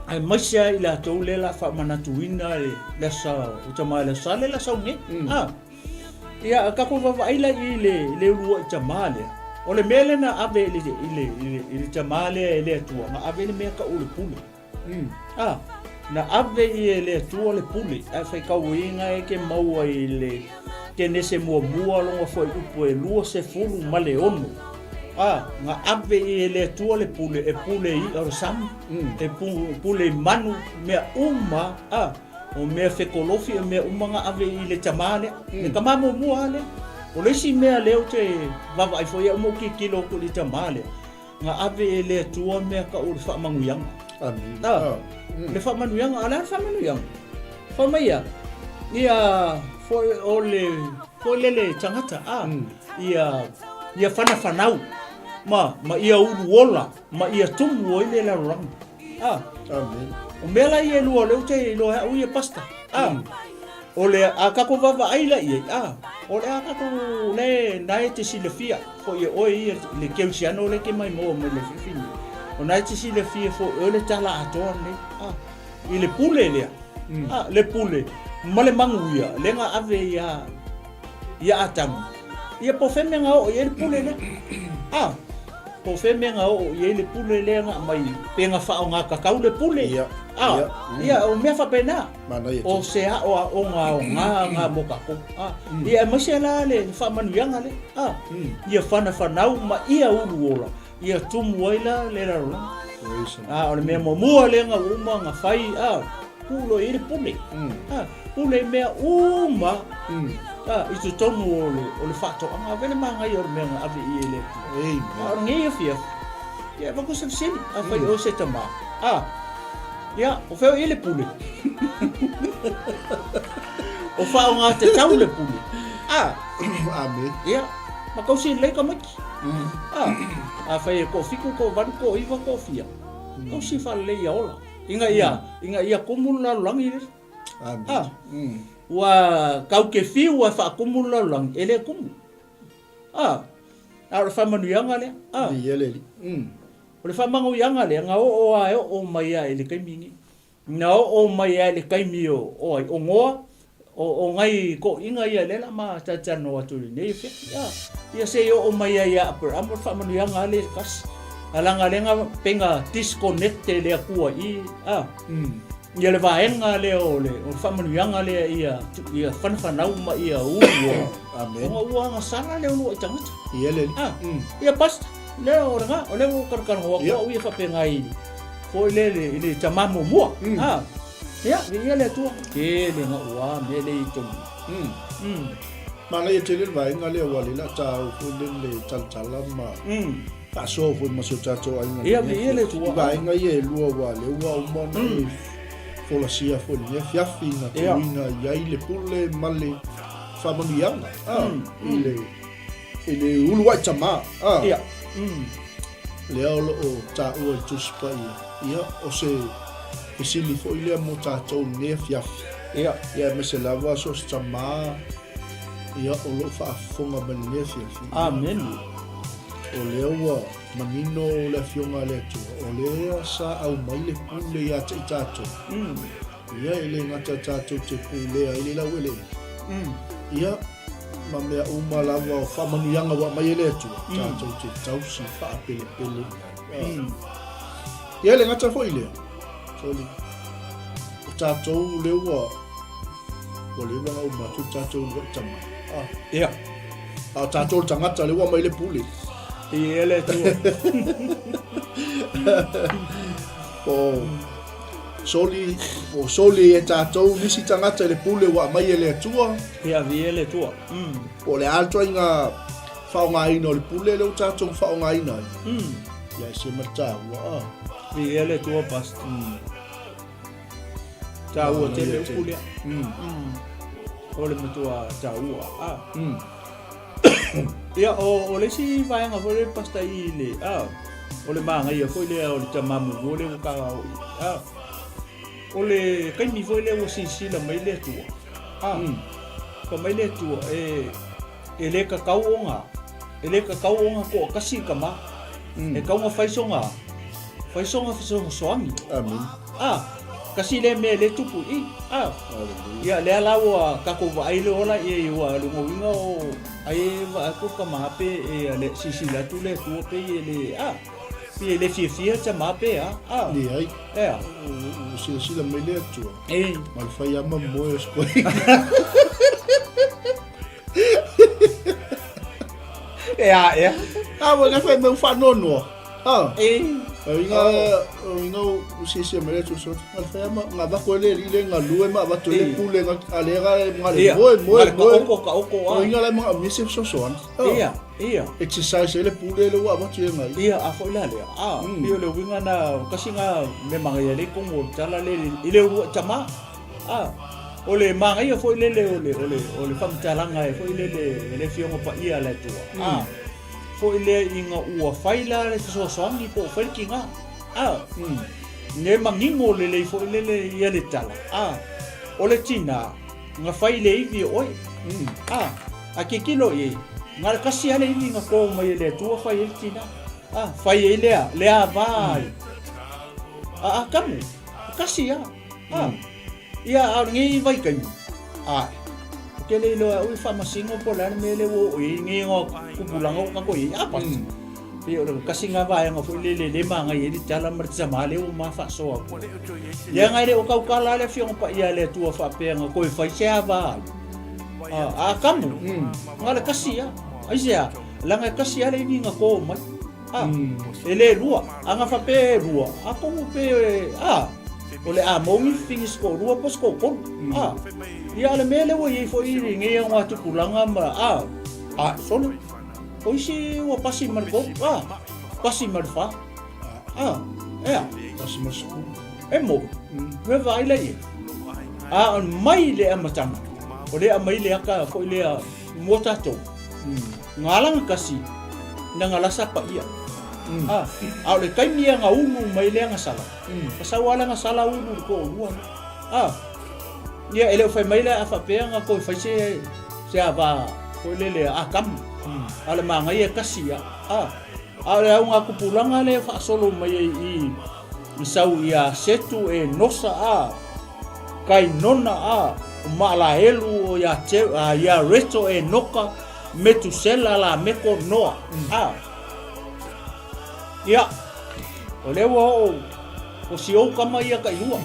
aemaise lava i latou lea o le a faamanatuina le aso o tama i le aso Sa lea o le a sauni nei, a. Ia, tatou vaavaai la i le, le uluai tama lea. O le mea lea na ave i le, i le, i le, i le tama lea e le Atua, na ave le mea tau o le pule. Ah, na ave i e le Atua le pule, ae faitauina e ke maua i le Kenese muamua lona fuaiupu e 26. Ah, na ave i e le Atua le pule, e pule i i'a o le sami, e pule i manu, mea uma, ah, O mea fekolofi, o mea uma na ave i le tama lea. Le tama muamua lava lea. O le isi mea lea ou te vaavaai foi au ma ou tilotilo atu i le tama lea, Na ave e le Atua mea kau o le faamanuiaga. Amene. A, le faamanuiaga, a o le a le faamanuiaga? Fai mai ia, ia foi o le foi lele tagata, a, ia, ia fanafanau, ma, ma ia uluola, ma ia tumu ai le lalolagi. A, Amene. o mea la ia e lua o lea ou te iloa e au ia Pastor. A, O le a tatou vaavaai la i ai, a, o le a tatou le na e te silafia foi e oe ia le kerisiano lea e te maimoa mai le afiafi nei, o na e te silafia foi e oe le tala atoa lenei, a, i le pule lea, a, le pule ma le manuia lea na ave ia, ia Atamu, ia po o fea mea na oo i ai le pule lea, a, po o fea mea na oo i ai le pule lea na aumai, pe na faaaogatatau le pule, a, ia, o mea faapena. Manaia O se aoaoga aoga na mo tatou. A, ia aemaise la le faamanuiaga lea. A, ia fanafanau ma ia ulu ola, ia tumu ai la le lalolagi. A, o le mea muamua lea na ua uma ona fai, a, tuu loa i ai le pule. A, pule i mea uma, a, i totonu o le, o le faatoaga. Ave le manaia o le mea na ave i ai e le Atua. A o lenei afiafi, ia e avatu se fesili, afai o oe se tama, a, Ia, o fea o i ai le pule? O faaaoga tatau le pule. A. Amene. Ia, ma tausi lelei tamaiti. A, afai e toafitu, toavalu, toaiva, toafia, tausi faalelei ia ola. Ina ia, ina ia tumu le lalolagi lea. Amene. A, ua tau te fiu e faatumu le lalolagi, e le tumu. A, a o le faamanuiaga lea. A. Viia le Alii. O le faamanuiaga lea, na oo lava e oo mai lava i le taimi nei. Na oo mai lava i le taimi o, o ai, o Noa, o, o nai toeaiina ia lea la ma talatalanoa atu i lenei afiafi. A, ia se i oo mai lava ia Aperama, o le faamanuiaga lava lea e tasi. A leaga lea na pei na disconnect e le Atua i i, a, ia le vaega lea o le, o le faamanuiaga lea ia, ia fanafanau ma ia ulu ola. Amen. Ona ua agasala le uluai tagata. Ia le Alii. A, ia Pastor. Lea o lena, o lea ua ou talatalanoa atu au ia faapena i foi lea i le tama muamua. Ha. Ia, viia le Atua. Tele gaʻu a mea lea i totonu. Manaia tele le vaega lea ua lea la taua foi le le talatala ma faasoa foi ma si o tatou aiga. Ia, viia le Atua. I vaega ia e lua ua lea ua uma ona e folasia foi i lenei afiafi na tuuina i ai le pule ma le faamanuiaga i le I le uluai tama, a. Ia. Lea o lo o taua i le Tusi Paia, ia, o se fesili foi lea mo tatou i lenei afiafi. Ia. Ia, aemaise lava so o se tama, ia, o lo o faafofoga mai i lenei afiafi. Amene. O lea ua manino le Afioga a le Atua, o lea sa aumai le pule ia te i tatou. Ia, e le gata tatou te pulea ai le laueleele. Ia, ma mea uma lava o faamanuiaga ua aumai e le Atua, tatou te tausi faapelepele i ai. Ia, e le gata foi i lea, soli, o tatou lea ua, ua leva ona uma atu le tatou uluai tama. Ia. A o tatou le tagata lea ua aumai le pule. Ia le Atua. O soli, o soli e tatou nisi tagata i le pule ua aumai e le Atua. Ia, viia le Atua. Po o le a le ituaiga faaaogaina o le pule lea ua tatou faaaogaina ai. Ia, e se ma le taua, a. Viia le Atua, Pastor. Taua tele upu lea. O le matua taua, a. Ia, o, o le isi vaega foi lea, Pastor, i le, a, o le manaia foi lea o le tama muamua lea ua ta o i, a, o le taimi foi lea ua silasila mai le Atua, a, fai mai le Atua, e, e le tatau ona, e le tatau ona toatasi le tama, e tatau ona fai sona, fai sona fesoasoani. Amene. A, kasi lea mea lea e tupu i i. A, ia lea la ua tatou vaai loa la i ai ua lona uiga o ai e vaai atu tama pe e le silasila atu le Atua pe e le a, pe e le fiafia tama pe a. A. Leai. E a. Ua silasila mai le Atua. E. Ma le fai ama moe o se koe. E a ea. A, ua le fai mai ua faanoanoa. A. E. Uiga, uiga u siesie mai le tuso. Nga le whea ma, nga vako ele li le nga lue ma vato ele pule nga ale ga nga le moe moe moe. Ka oko ka oko a. Uiga le ma mi se so ana. Ia, ia. Exercise ele pule le ua vato e ngai. Ia, a foi la le. A, pei o le uiga na kasi nga me manga ia le kongo tala le i le ua tama. A, o le magaia foi lele o le o le o le faamatalaga e foi lele le afioga paia a le Atua. A, foi lea ina ua fai la le fesoasoani po o fai le tiga. A, ne manino lelei foi lele ia le tala. A, o le tina na fai le ivi e oe. A, a tilotilo i ai, na le tasi lava le ivi na to mai e le Atua fai ai le tina. A, fai ai lea, le ava ai. A, Atamu, e tasi lava. A, ia, a o lenei vaitaimi, ae, ou te le iloa e au i faamasino po o le a le mea lea ua oo i ai lenei tupulaga ua tatou i ai. A, but, pei o le tasi lena vaega foi lele lea e manaia ai le tala ma le tama lea ua ma faasoa atu ai. Leaga e le o tautala lava le Afioga Paia a le Atua faapea na toe fai se ava ai. A, Atamu, na o le tasi lava. Aisea? Leaga e tasi lava le ivi na to mai. A, e le lua. A na faapea e lua, atonu pe, a, o le a maua ni fifini se toalua po o se toatolu. A, ia a o le mea lea ua i ai foi i lenei augatupulaga ma, a, a, sole, o isi ua pasi ma le tolu, a, pasi ma le fa, a, ea. Pasi ma le sefulu. E moni, mea vaai la i ai. A, mai le amataga, o lea e aumai le ata foi lea mo tatou. Nga alaga kasi na nga lasa paia. A, a o le taimi ia nga ulu mai le agasala, ka sau lava le agasala ulu i le toalua lea. A, ia e le o fai mai la a faapea nga toe fai se se ava foi lele a Atamu. A o le manaia e tasi ia. A, a o le augatupulaga lea e faasolo mai ai i i sau ia Setu e Enosa a, Kainona a, o Maalaelu o ia ia Reto Enoka, Metusela Lameko Noa. A. Ia, o lea ua oo o si ou kama ia tailua.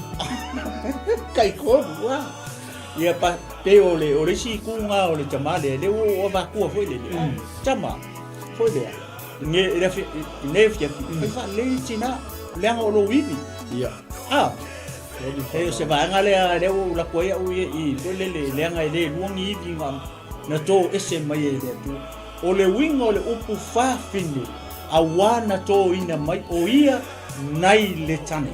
Taitolu, a. Ia pa, pei o le, o le isi itu nga o le tama lea, lea ua oo avatua foi lele. A, tama, foi lea. I nei afiafi, fai faalelei tina, leaga o lou ivi. Ia. A. E o se vaega lea lea ua ou lako ai au ia i foi lele leaga e le lua ni ivi na na tō ese mai ai e le Atua. O le uiga o le upu fafine auā na tōina mai o ia nai le tane.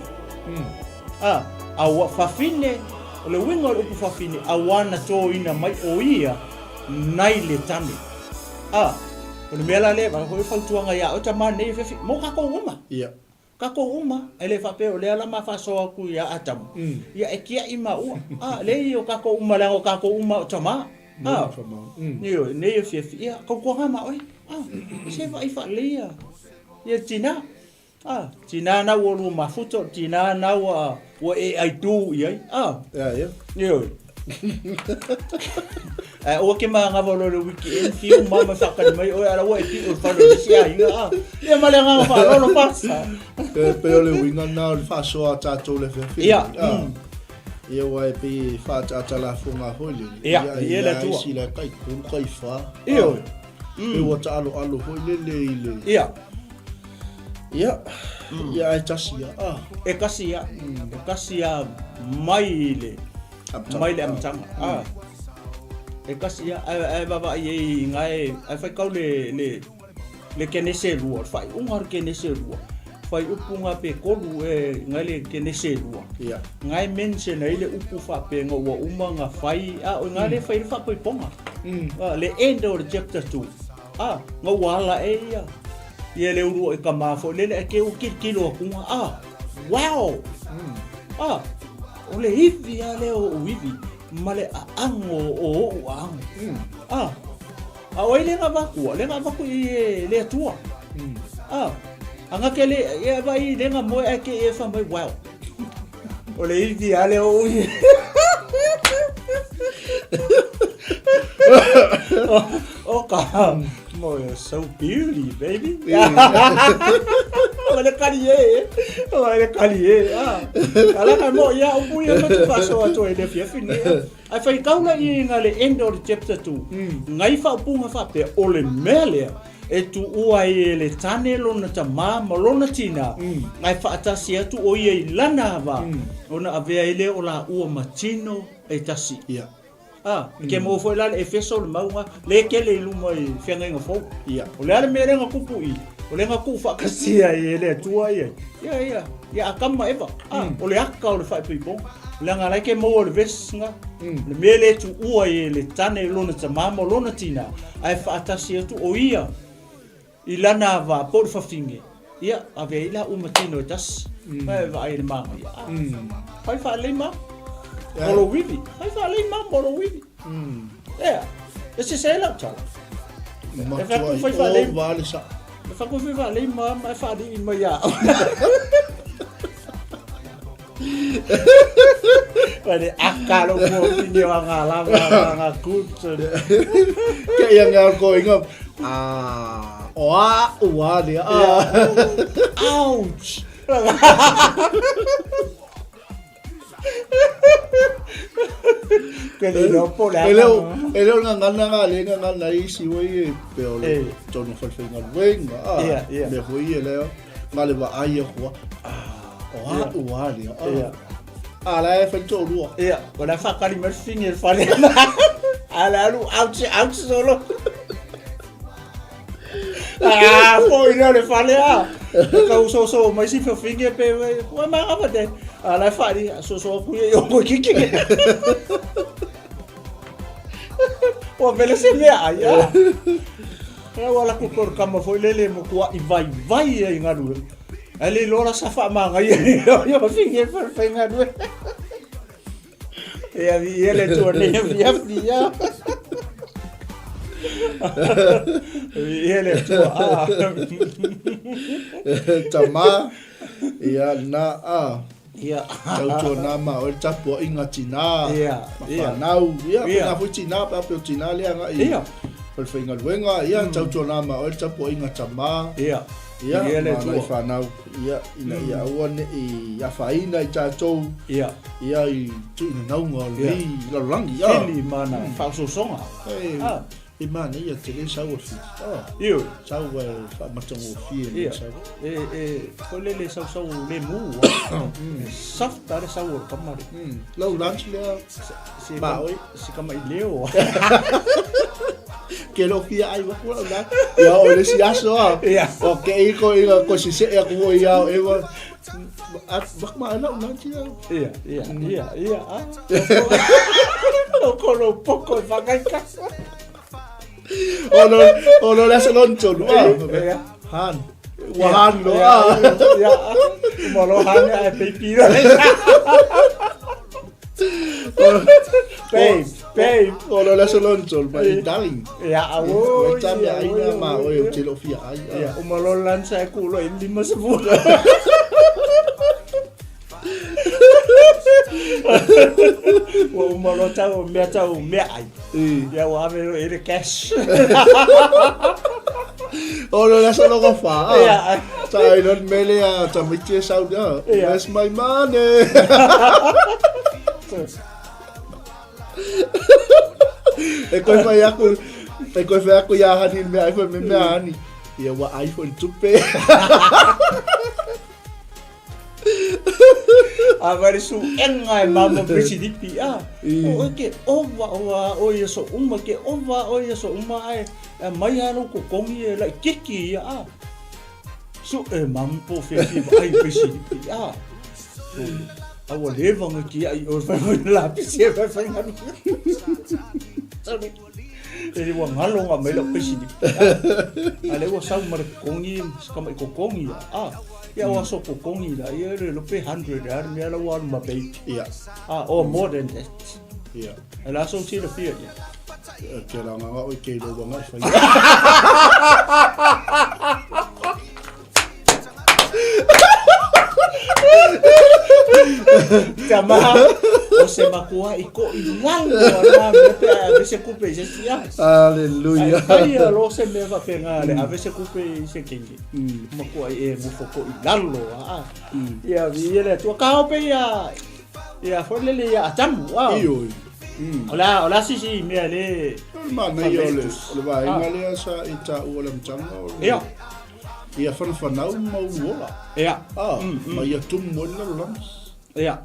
A, aua fafine, o le uiga o le upu fafine auā na tōina mai o ia nai le tane. A, o le mea la lea, vaai foi fautuaga ia oe tama nei e fefi, mo kākou uma. Ia. Kakou uma, e le faapea o lea la ma faasoa atu ia Atamu, ia e kiaʻi maua. A, leai o kakou uma leaga o kakou uma o tama. A, ioe, nei e fiafi, ia, tautuaga ma oe. A, se vaai faalelei ia, ia tina. A, tina na ua lua mafuta, o tina na ua, ua e aitu i ai. A, Ia, ia. ioe. Ae aua ke manava loa i le weekend fiu ma ma whaakani mai oe ala ua e piʻo i le fale o le isi aiga a. Ia ma le agaga faaaloalo pasa. E pei o le uiga lena o le faasoa a tatou le afiafi. Ia. Ia aua e pei e faaataata lafoga foi lele. Ia, ia le Atua. Isi la tai tolu tai fa. Ioe. Pei ua taaloalo foi lele i le. Ia. Ia, ia ae tasi ia. Ah. E kasi ia. E kasi ia mai i le mai le amataga. Ah. E kasi ia ae ae vaavaai ai i nga e ae faitau le le le Kenese lua, le faaiuga o le Kenese lua. Fuaiupu nga pe tolu e nga le Kenese lua. Ia. Nga e mention ai le upu faapea nga ua uma nga fai a o nga le fai le faapoipoga. Ah, le end o le chapter 2. A, nga ua ala e ia. Ia le ulu i ka ma foi lele ae ke ua kilokilo atu nga, a, wow! A, o le ivi a lea o ou ivi ma le aago o ou aago. A, a o ai le nga avatu? Le nga avatu i e le Atua. A, a nga ke le, ia vai le nga moe ae ke e fa mai, wow! O le ivi a lea o ou ivi. O ka, mo so beauty, baby. O le kali e, o le kali e. Ah, ala ka mo ia o pui ma te faso atu e le fiafi ni. Ai whai kau la i nga le end o le chapter 2. Ngai whaupunga whapea o le mea lea. E tuua ai e le tane lona tamā ma lona tinā, ae faatasi atu o ia i lana ava, ona avea ai lea o laua ma tino e tasi. Ia. A, e ke maua foi la le Efeso le mauga le kele i luma i feagaiga fou. Ia. O le a le mea lea na tupu i i? O lea na tuufaatasia ai e le Atua ia, ia, ia, ia Atamu ma Eva. A, o le aka o le faaipoipoga. Leaga la e ke maua le verse na, le mea lea e tuua ai e le tane i lona tamā ma lona tinā, ae faatasi atu o ia i lana ava po o le fafine, ia, ave ai la uma tino e tasi. Mai e vaai i le manaia. A, fai faalelei ma mo lou ivi. Fai faalelei ma mo lou ivi. Ea, e sese lau tala. E fai atu fai faalelei. Ova le sao. E fai atu fai faalelei ma ma e faalii mai ia au. Wale aka lo mo pini o nga lava nga kutsu. Ke ia nga ko inga. Ah, o a ua le a. Ouch. Ke le lo po la. E leo e leo nga ngana nga le nga ngana i si wei e pe o le tono falfenga wenga. Yeah, yeah. Me hui e leo. Nga le wa ai hua. Ah. O a ua lea. Ia. A la e fai toalua. Ia, o la whakari mai whingi e whare. A la alu ouch, ouch solo. Ah, foi lea le fale a. Ka uso so mai si whingi pe ua ma ngapa te. A la whari so so ku ia o kiki. Ua vele se mea ai a. Ua wala ku kor kama foi lele mo kua i vai vai ai ngalu. Ae le iloa la sa faamagaia ia fafine e falefaigaluega. Ia viia le Atua nei afiafi ia. Viia le Atua. Ah. Tamā, ia na a. Ia. Tautuana ma oe le tapuaiga tinā ma fanau. Ia, pēnā foi tinā, pe a pe o tinā lea agai i falefaigaluega. Ia, tautuana ma oe le tapuaiga tamā. Ia. Ia, ma nai fanau. Ia, ina ia aua ne'i afaina i tatou. Ia. Ia, i tuuinanauga o lenei lalolagi. Ia. Fili ma ana faaosoosoga. E manaia tele sau o le Fiji. Oh. Ioe. Sau e faamatagofie le sau. E, e, foi lele sau sau le mu. E soft le sau o le kama le. Lau lunch lea. Si, ma oi. Si kama i leo. Ke lo fia ai waku lau lunch. Ia o le si aso a. Ia. O ke i ko i ko si se aku o ia o ewa. Wak ma lau lunch ia. Ia, ia, ia, ia. O kolo poko e whakaika. O lo, o lo le aso lon tolu. Ah, Han. Ua han lo. Ah. Ia. Mo lo han ai peipi. Babe, babe. O lo le aso lon tolu, my darling. Ia, o. Ua tami ai na ma o e te lo fia ai. Ia, o malo lan sa ku lo in lima sepuluh. Ua uma loa tau mea tau meaai. Ia ua ave loa i le cash. O lo le aso loga fa. Ia. Sa ai lon mele a tamaiti e sau ia. Where's my money? E koe whai aku, e koe whai aku ia hani mea ai foi me mea hani. Ia ua ai foi le tupe. A wale su enga e mama presilipi a. O e ke ova o a o ia so uma ke ova o ia so uma ai e mai a lo kokongi e lai kiki ia a. Su e mama po fe fi ai presilipi a. A ua leva nga ki ai o whai whai la pisi e whai whai nganu. Sorry. E ua ngalo nga mai lau presilipi a. A le ua sau ma le kokongi, kama i kokongi a. Ia o aso kokongi la, ia le lope 100 a le mea la ua alu ma bait. Ia. Ah, or more than that. Ia. E la so silafia ia. Ke la nganga oi ke lo wanga i whai. Kia maha, o se makua i ko i lalo a nā mea pe a ave se kupe i se sia. Hallelujah. Ai fai a lo se mea whapenga le ave se kupe i se kenge. Makua i e mofo ko i lalo a. Ia vi ia le atua ka ope ia ia foi lele ia Atamu a. Ioi. O le a, o le a se isi mea le... O le manaia o le, o le vaega lea sa e taua i le amataga o le... Ia. Ia whanawhanau ma uluola. Ia. Ah, ma ia tumu ai le lalolagi. Ia.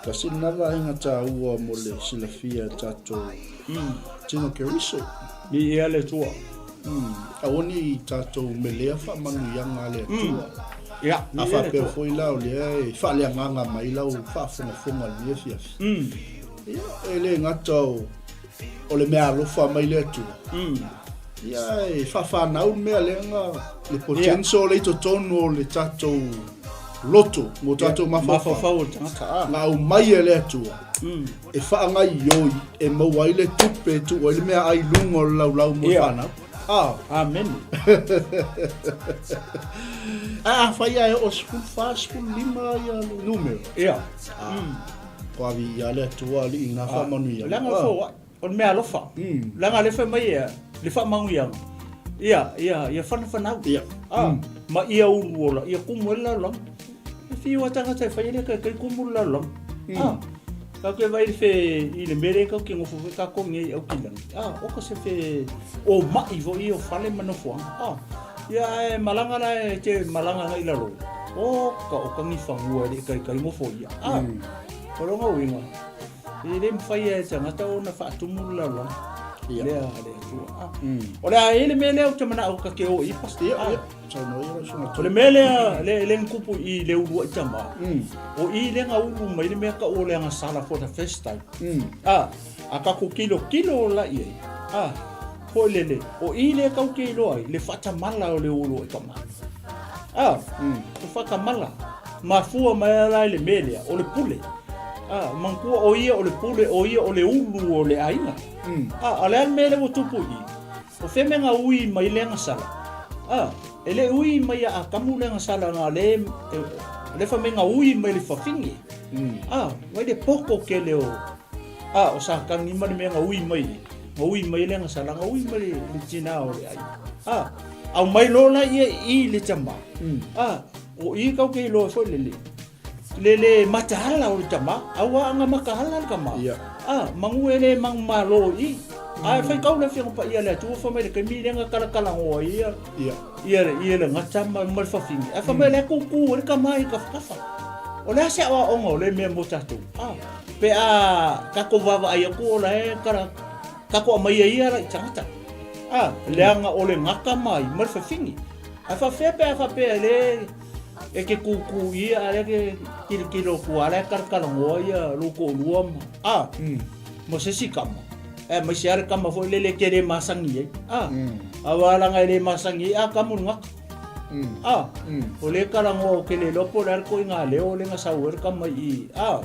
Tasi lena vaega taua mo le silafia e tatou tino Keriso. Viia le Atua. Aua ne i tatou melea faamanuiaga a le Atua. Ia, A faapea foi la o lea e faaleagaga mai lau faafogafoga i lenei afiafi. Ia, e le gata o, o le meaalofa mai le Atua. Ia, e faafanau le mea lea na, le potential lea i totonu o le tatou loto, mo tatou mafaufau. Mafaufau o le tagata. Na aumai e le Atua e faagaoioi e maua ai le tupe e tuu ai le meaai i luga o le laulau mo le fanau. Ah. Amene. Ae afai ae oo 14, 15 ia numera. Ia. Kua viia le Atua alii na faamanuiaga. Leaga o foai. O le mea alofa. Leaga le fai mai ia, le faamanuiaga. Ia, ia, ia whanawhanau. Ia. Ah, ma ia ulu ola, ia kumu e le lalolagi. E whiu a tangata e whai e le kai kai kumu le lalolagi. Ah, ka koe vai fe i le mere kau ki ngofo fe ka kongi ai au ki langi. Ah, o ka se fe o mai fo i o fale ma nofoanga. Ah, ia e malanga la e te malanga ngai lalo. O ka o kangi whangua e le kai kai ngofo ia. Ah, o longa uinga. E le mafai e tagata ona faatumu le lalolagi. Ia. Lea le Atua. Ah. O le a e le mea lea ou te manao ka ke o i pastor. Ia, Ah. ia. Saunoa ia lau susuga. O le mea lea, le, le kupu i le uluai tama. O i le nga ulu mai le mea ka o le agasala for the first time. Ah, a ka ko kilo kilo la i ai. Ah, foi lele. O i le kau ke iloa ai, le faatamala o le uluai tama. Ah, o faatamala. Mafua mai ala i le mea lea, o le pule. Ah, manatua o ia o le pule, o ia o le ulu o le aiga. Ah, a le a le mea lea ua tupu i i? O fea mea nga ui mai le agasala? Ah, e le ui mai ia Atamu le agasala na le, e, le fa mai nga ui mai le fafine. Ah, vai le poko kele o, ah, o Satani ma le mea nga ui mai, nga ui mai le agasala, nga ui mai le, le tina o le aiga. Ah, au mai lola ia i le tama. Ah, o i kau ke iloa foi le le. Le le mataala o le tama, aua anga makaala le tama. Ia. Ah, mangu e le mangu malo i. Ae fai kau le afioga paia le Atua fai mai le taimi lea na kalakalagoa ai ia. Ia. Ia le ia le gata ma ma le fafine. Ae fai mai le kuku e le tama i tafatafa. O le a se aoaoga o lea mea mo tatou? Ah, pe a tatou vaavaai atu o la e kala tatou aumaia ia la i tagata. Ah, leaga o le gata mai ma le fafine. Ae faafefea pe a faapea e le e ke kūkū ia a lea ke kilokilo atu a la e kalakalanoa ia lou toalua ma a ma se isi kama aemaise lava le kama foi lele e te le masani ai a aua leaga e le masani ai a kamu le gata a o lea e talanoa ou te le iloa po o le a le ituaiga leo lea na sau ai le kama i i a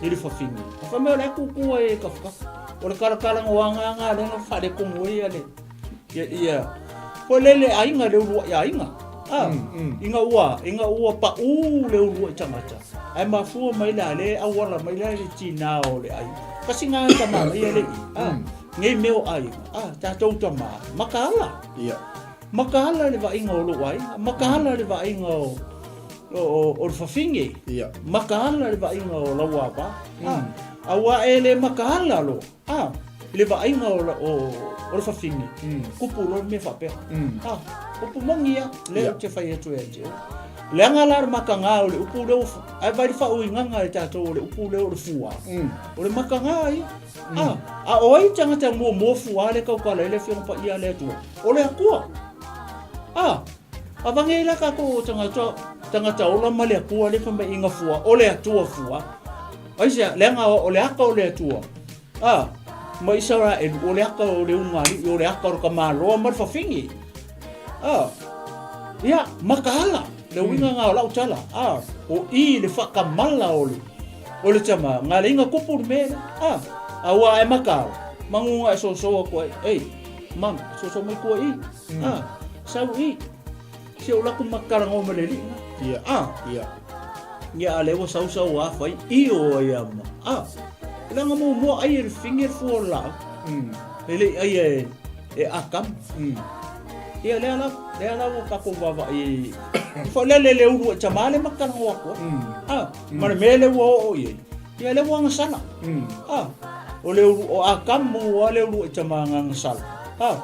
i le fafine ae fai mai o la e kūkū ai e tafatafa o le kalakalanoaga lena lea na faaletonu ai le Ia, ia, foi lele aiga le uluai aiga. Ah, ina ua, ina ua paʻū le uluai tagata, ae mafua mai la le auala mai la le tinā o le aiga. Kasi ngā tama mai le i. Ah, nei mea o aiga. Ah, tatou tama, makaala. Ia. Makaala le vaaiga o lou aiga, makaala le vaaiga o o, o le fafine. Ia. Makaala le vaaiga o lau ava. Ah, aua e le makaala loa. A, i le vaaiga o, o, o le fafine, kupu loa le mea faapea. A, upu moni ia, lea ou te fai atu ia te oe. Leaga la le makaga o le upu lea ua, ae vaai le faauigaga e tatou o le upu lea o le fuā. O le makaga ia. A, a o ai tagata muamua fuā lea tautala ai le Afioga Paia a le Atua? O le Atua. A, avage ai la tatou o tagata, tagata ola ma le Atua lea fai mai i gafua, o le Atua fuā. Aisea, leaga o le aka o le Atua, a, ma Isaraelu, o le aka o le ulugalii, o le aka o le tamaloa ma le fafine. A, ia, makaala, le uiga nga o lau tala, a, o i le faatamala o le, o le tama, nga le inga kupu le mea lea, a, aua a e makaala, manu nga e soso atu ai, ei, manu, soso mai tua i, a, sau i, Si ou laku makalagoa ma le alii na. Ia. Ah. Ia. Ia a lea ua sausau a fai io ai a ma. Ah. Leaga muamua ai e le fine le fua o le laau. E le i ai e e Atamu. Ia lea la lea la ua tatou vaavaai i foi lea le le ulu ai tama le makalagoa atu ai. Ah. Ma le mea lea ua oo i ai. Ia lea ua agasala. A, o le ulu, o Akamu a le uluai tama na agasala. A,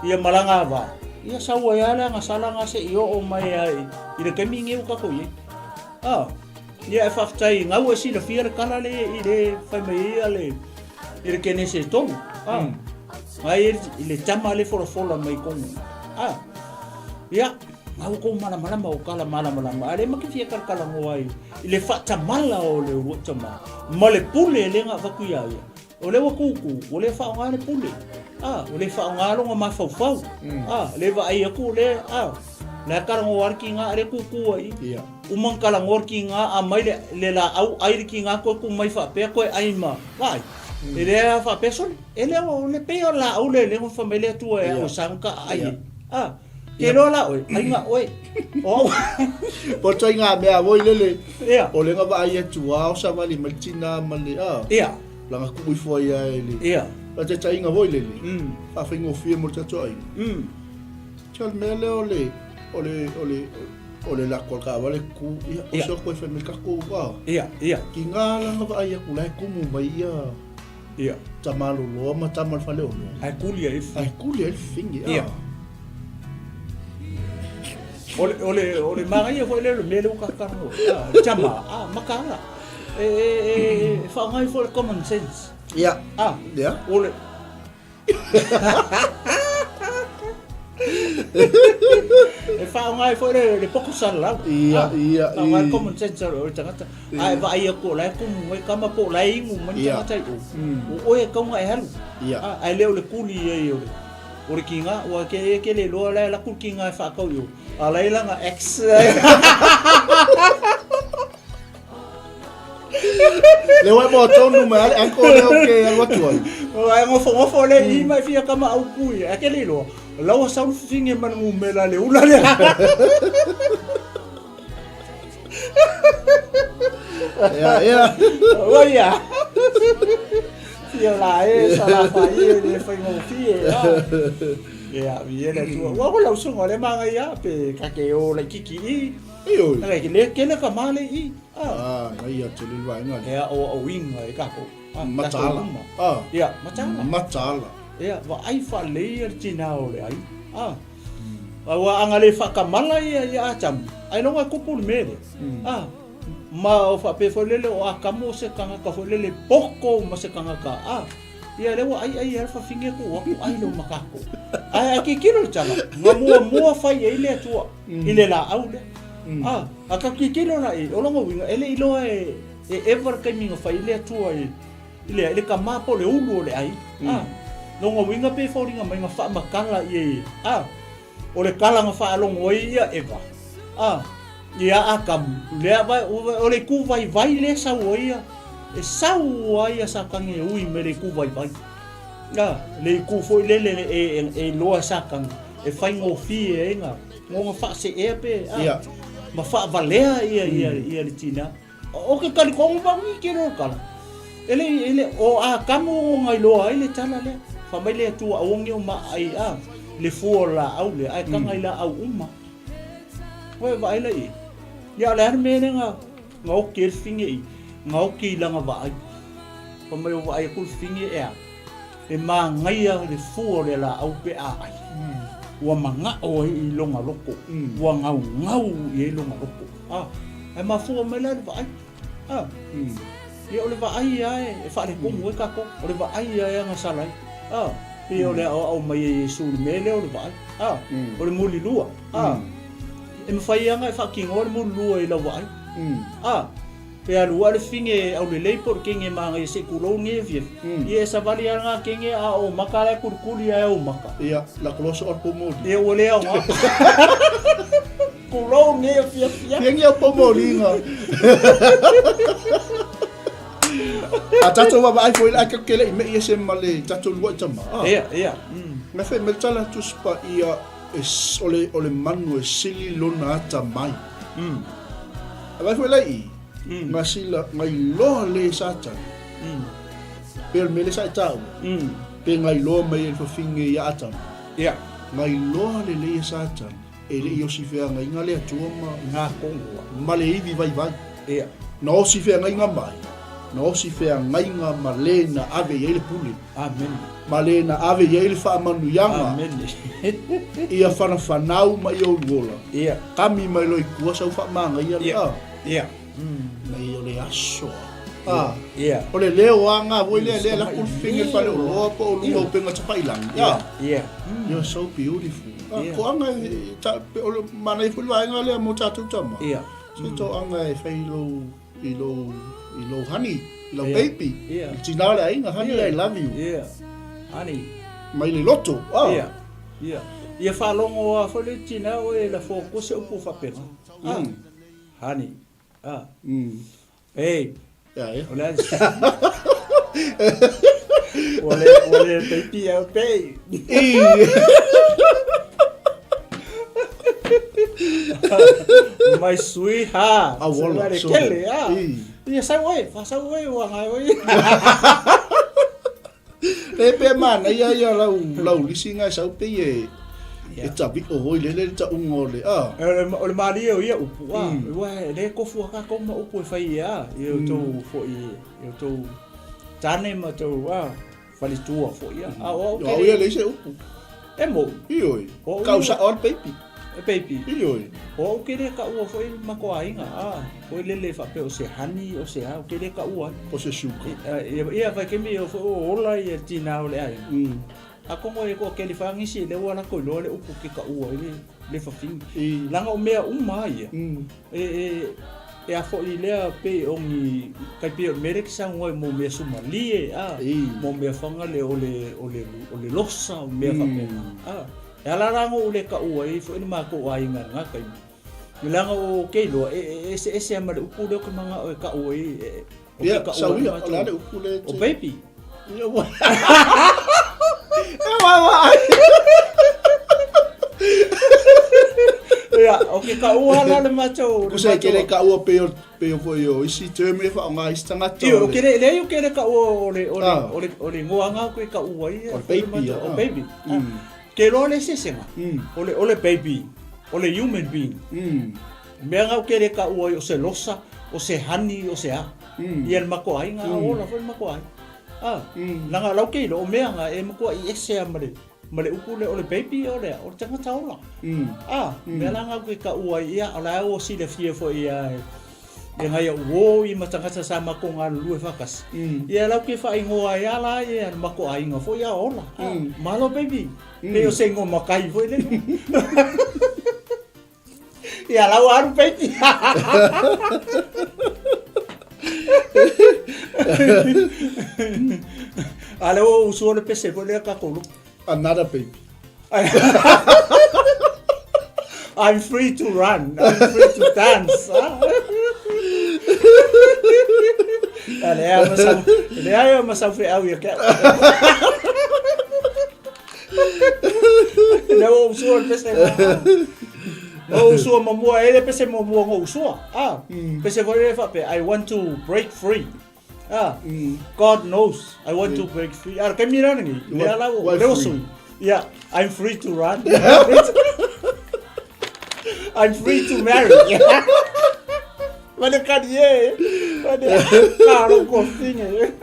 ia malaga ava. Ia sau ai a le agasala na se i oo mai ai i le taimi nei ua tatou i ai. A, ia e faafetai gau e silafia le tala le i le fai mai ai a le i le Kenese e tolu. A, ai i le tama le folafola mai tonu. A, ia, Ngau kou malamalama o kala malamalama, a le ma ke fia kalakalanoa ai i le faatamala o le uluai tama ma le pule le na avatu iā ia. O lea ua kūkū, ua le faaaoga le pule, a, ua le faaaoga lona mafaufau, a, le vaai atu o lea, a, la e talanoa lava le tiga a lea kūkū ai i. Uma ona talanoa le tiga, aumai le, le laau, ai le tiga toe tu mai faapea toe ai ma, vaai, e le a faapea, sole, e le o le pei o le laau le lea na fai mai le Atua e au e sa ona ta aai ai. A, Ke iloa la oe, aiga oe. O au. Po o ituaiga mea foi lele. Ia. O lea na vaai atu lava o savali mai le tina ma le a. Ia. Lana tuu ifo ai lava e le. Ia. Faataitaiga foi lele. Faafaigofie mo le tatou aiga. Tau o le mea lea o le o le o le o le lako a le taavale tu ia o se oko e fai mai tatou a. Ia, ia. Tiga la na vaai atu la e tumu mai ia. Ia. Tamaloloa ma tama o le faleoloa. Ae kuli ai le Ae kuli ai le fafine. Ia. O le, o le, o le manaia foi lea o le mea lea ua tatou talanoa ai. Tama, a, mataala. E, e, e, e faaaoga ai foi le common sense. Ia. A, Ia. o le, E faaaoga ai foi le poto salalau. Ia, ia, Faaaoga le common sense o le tagata. A e vaai atu o la e tumu mai kama po o la e inu mai le tagata i o. O oe e tatau ona e alu. Ae le o le kuli ai o le o le kiga, ua ke e ke le iloa la e alu atu le kiga e faatau i o. A o la e i lana ex. Le ua e moa tonu mai ale uncle lea ou te alu atu ai. Ua e nofonofo le i mai fia kama au pui. Ae ke le iloa, la ua sau le fafine ma le numera le ula lea. Ia, ia. Ua ia. Fia la e, sa la fa i le faigofie. Ia, viia le Atua. Ua ko lau susuga o le manaia pe ka ke o laitiiti i. Ioe. Ngai ke le kele ka male i. Ah, ngai ia tele le vaega lea. Ea o auinga e kākou. Ah, mataala. Ah. Ia, mataala. Mataala. Ia, vaai faalelei ia le tinā o le ai. Ah. Aua a na le faatamala ia ia Atamu, ailoga e kupu le mea lea. Ah. Ma o faapea foi lele o Atamu o se tagata foi lele poto ma se tagata. Ah. Ia lea ua aiai ai le fafine tuu atu ai lou makako. Ae a tilotilo le tala, na muamua fai ai le Atua i le laau lea. A, a tatou tilotilo la i, o lona uiga, e le i iloa e e Eva le taimi na fai ai le Atua i i le i le tama po o le ulu o le ai. A, lona uiga pei e foliga mai na faamatala ia i, a, O le tala na faalogo ai ia Eva, a, ia Atamu, lea vai, o le itu vaivai lea e sau ai ia, e sau ai ia Satani e ui mai le itu vaivai. A, le itu foi lele e, e, e iloa e Satani, e faigofie ai na, ona faaseea pe, a, Ia. ma faavalea ia, ia, ia le tina. Ou te talitonu wau i te reo tala. E le, e le, o Atamu o na iloa ai le tala lea. Fai mai le Atua aua ne i o maai a le fua o le laau lea, ae taga i laau uma. Ua e vaai la i ai. Ia, o le a le mea lea na, na oti ai le fafine i, na oti i lana vaai. Fai mai o vaai atu le fafine e a? E manaia le fua o le laau pe a ai. Ua manao ai i lona loto. Ua gaugau i ai lona loto. A, ae mafua mai la le vaai. A, ia o le vaai lava e faaletonu ai tatou. O le vaai lava e agasala ai. A, pei o le aoao mai e Iesu i le mea lea o le vaai. A, o le mulilua. A, e mafai lava ona e faatinoa le mulilua i lau vaai. A, Pe alu a le fafine aulelei po o le kenge manaia se i tulou lenei afiafi. Ia e savali a lena kenge a o maka la e kulikuli a e ou maka. Ia, la koloso o le pomoli. Ia ua le aoga. Tulou lenei afiafi. Fia au pomoliga. A tatou vaavaai foi la ke le i me i ese ma le tatou luai tama. Ah. Ia, ia. Na fai mai le tala Tusi Paia e, o le, o le manu e sili lona atamai. A vaai foi la i i, nga sila, nga iloa le Satani. Pe o le mea lea sa e taua, pe nga iloa mai e le fafine ia Atamu. Ia. Nga iloa lelei e Satani, e le i osi feagaiga le Atua ma, Nga kongoa. ma le ivi vaivai. Ia. Na osi feagaiga mai, Na osi feagaiga ma le na ave i ai le pule. Amene. Ma le na ave i ai le faamanuiaga. Amene. Ia fanafanau ma ia uluola. Ia. Kami mai loa i tua sau faamagaia le a. Ia. Nei o le aso a. Ia. O le leo a nga voi lea lea la ku finge fale o loa po o luga o penga tafailangi. Ia. Ia. You're so beautiful. Ko anga ta o le mana i fuli vaenga lea mo tatou tama. Ia. Se to anga e fai lou i lou i lou honey, i lou baby. Yeah. I tina o le aiga, honey, I love you. Yeah. Honey. Mai le loto. Oh. Yeah. Yeah. Ia faalogo a foi le tina o e la fo ko se upu faapena. Ah. Honey. Ah. Hey. Yeah, yeah. O le Ua le, ua le baby au pei. My sweetheart. A wola, Le so- kele, ah. I. Ia sau oe, fa sau oe ua ngai oe. Le pe mana ia ia lau lau lisi ngai sau pe e e tavi'o hoi lele le ta'uga o le a. O le malie o ia upu, a, ua e le kofu a kākou ma upu e fai ia, i o tou foi, i o tou tane ma tou, a, faletua foi, a, a o au Au ia leai se upu. E mou. Ioe. O au Kau ia- sa'o a le peipi. E peipi. Ioe. O au ke le kaua foi ma ko aiga, a, foi lele faapea o se honey, o se a, o ke le kaua ai. O se sugar. Ia, ia vaitaimi o foi o ola ia tinā o le aiga. Atonu e toatele fagisi lea ua latou iloa le upu ke taua ai le fafine. Leaga o mea uma a ia, e, e, e a foi lea pei o ni tai pei o le mea lea e te saunoa ai mo mea sumalie, a, mo mea fagale o le, o le, o le losa, o mea faapena. A, e ala la ona ou le taua ai foi le matou aiga i lena taimi. Leaga o ke iloa, e, e eseese lava ma le upu lea ou te manao e tau ai, e, O Ia, sau ia, o le a le upu le... O baby. Ia, ua... E vaavaai. Ia, o ke kaua la le matou... Kusa e kele kaua pei o, pei o foi o isi term e whaonga isi tangata. Ia, o kele, leai o kele kaua o le, o le, o le, o le ngoanga o ke kaua ia. O le baby, O baby. Ke loa le sesega. O le, o le baby, o le human being. Mea nga o kele kaua ai o se losa, o se honey, o se a. Ia le matou aiga, a ola foi le matou aiga. A, leaga lau ke iloa, o mea nga e matuai ese a ma le, ma le upu lea o le baby o le a, o le tagata ola. A, mea la nga ke kaua ai, ia, o la ua silafia foi ia e, e ngai au uō i ma tagata sa matou galulue faatasi. Ia lau ke faaigoa ai a la ia le matou aiga foi a ola. A, malo baby. Pei o se igoa makai foi lele. Ia lau alu peiti. A lea ua usua le pese foi lea tatou lotu. Another baby. I'm free to run. I'm free to dance. A lea ma sau, lea ma sau feau ia ke. Lea ua usua le pese. Ua usua ma mua, e le pese muamua na usua. Ah, pese foi lea faapea, I want to break free. Ah, God knows I want to break free. Ah, taimi la lenei, lea la ua, lea ua sui. Yeah, I'm free to run. I'm free to marry. Ma le kani e. Ma le karo kofinge.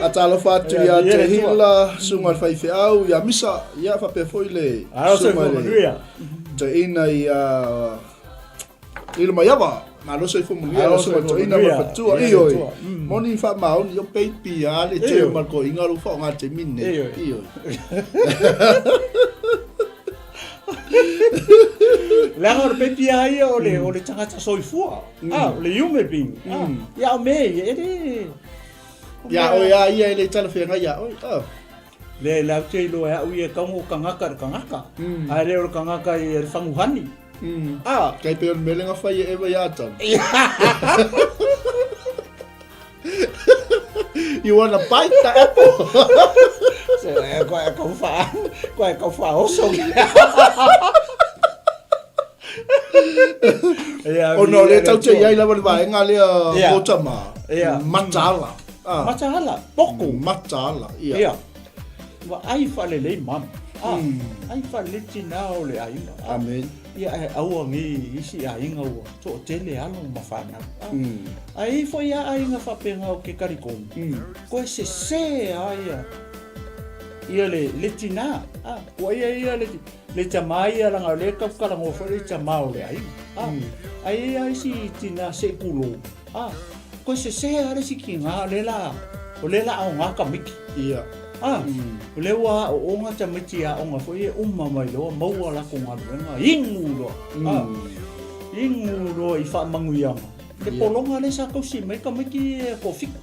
A talofa atu ia Te Hila, susuga i le faifeau, ia Misa, ia faapea foi le susuga i le toeaina ia Lilomaiava. Malo soifua manuia lau susuga i le toeaina ma le faletua. Ioe. Moni faamaoni, o baby a le teu ma le toeaina lou faaaoga i le taimi lenei. Ioe. Leaga o le pepi lava ia o le, o le tagata soifua, ah, o le human being. Ah, ia o mea ia, e le... Ia oe a ia e le talafeagai ia oe. Ah. Le le au te iloa e au ia e taunga o tagata i le tagata. Ae le o le tagata i le faguhani. Ah. Kei pei o le mea lea na fai e Eva ia Atamu. You wanna bite the apple? Se e koe kau wha, koe kau wha oso. Ia, Ona o lea tau te iai lava le vaega lea mota ma. Ia. Mataala. Mataala, poko. Mataala, ia. Ia. Vaai faalelei mama. A, ai faalelei tina o le aiga. A, Amen. Ia ae aua nei isi aiga ua toatele alo ma fanau. A, ae i ai foi lava aiga faapena ou te talitonu, koe sese lava ia ia le le tina. A, ua ia ia le le tama ia leaga o lea e tau talanoa foi le tama o le aiga. A, ae i ai lava isi tina se i tulou. A, koe sese lava le isi tina o lea la o lea la aoga tamaiti. Ia. A, o lea ua aooga tamaiti i aoga foi ia uma mai loa maua latou galuega, inu loa. A, inu loa i faamanuiaga. Le pologa lea sa tausi mai tamaiti ia toafitu.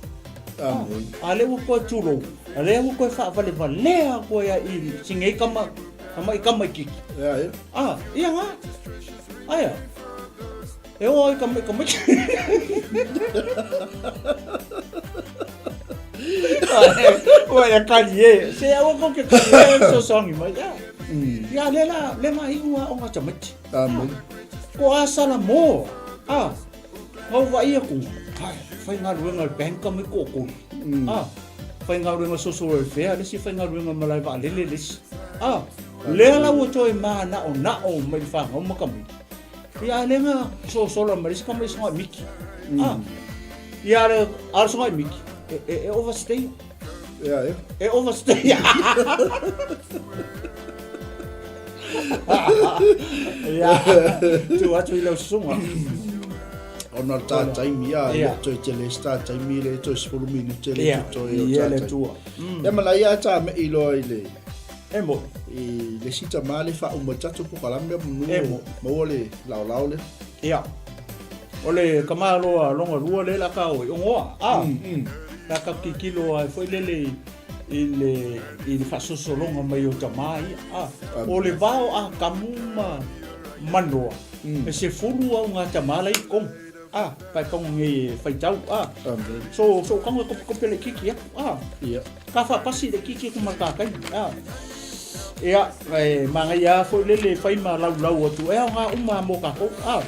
A, a lea ua toe tulou, a lea ua toe faavalevalea atu ai i si nei tama, tama'i tamaitiiti. Ia, ia. A, ia na. Aia. E oo ai ka maiki. Ua ia kali e. Se aua ko ke kali e fesoasoani mai. Ia. Ia le la le la iu a onga tamaiti. Amen. Ko a sala mo. A. Ngau vai aku. Ai, faigaluega le bank mai ko ko. A. Faigaluega social welfare le si faigaluega malae vaalele le isi. A. Lea la ua toe mana'ona'o mai le fanau ma tamaiti. Ia a lea na sosola mai le isi tama i sogaʻi miki. A. Ia a le a le sogaʻi miki e e e overstay. Ia e. E overstay. Ia tuu atu i lau susuga. Ona o le tā taimi ia, Ia. toe tele se tā taimi le toe 10 minute le Ia, totoe o ia tā le taimi. tua. Ia ma laia a tā mei loa i le E moni. I le isi tama le faauma i tatou polokalame manu E mo. maua le laolao lea. Ia. O le kamaloa longa lua lea la ka o i ogoa. A. La ka kikilo ai foi lele i le i le faasosologa mai o tama ia. A. O le va o Atamu ma Manoa, e sefulu au ngā tama la i totonu. A, pae tago nei e faitau, a. So, so tago e kopekope le kiki atu, a. Ia. Ka faapasi le kiki atu ma le tatai, a. Ia, e manaia lava foi lele e fai ma laulau atu, e aoga uma mo tatou, a.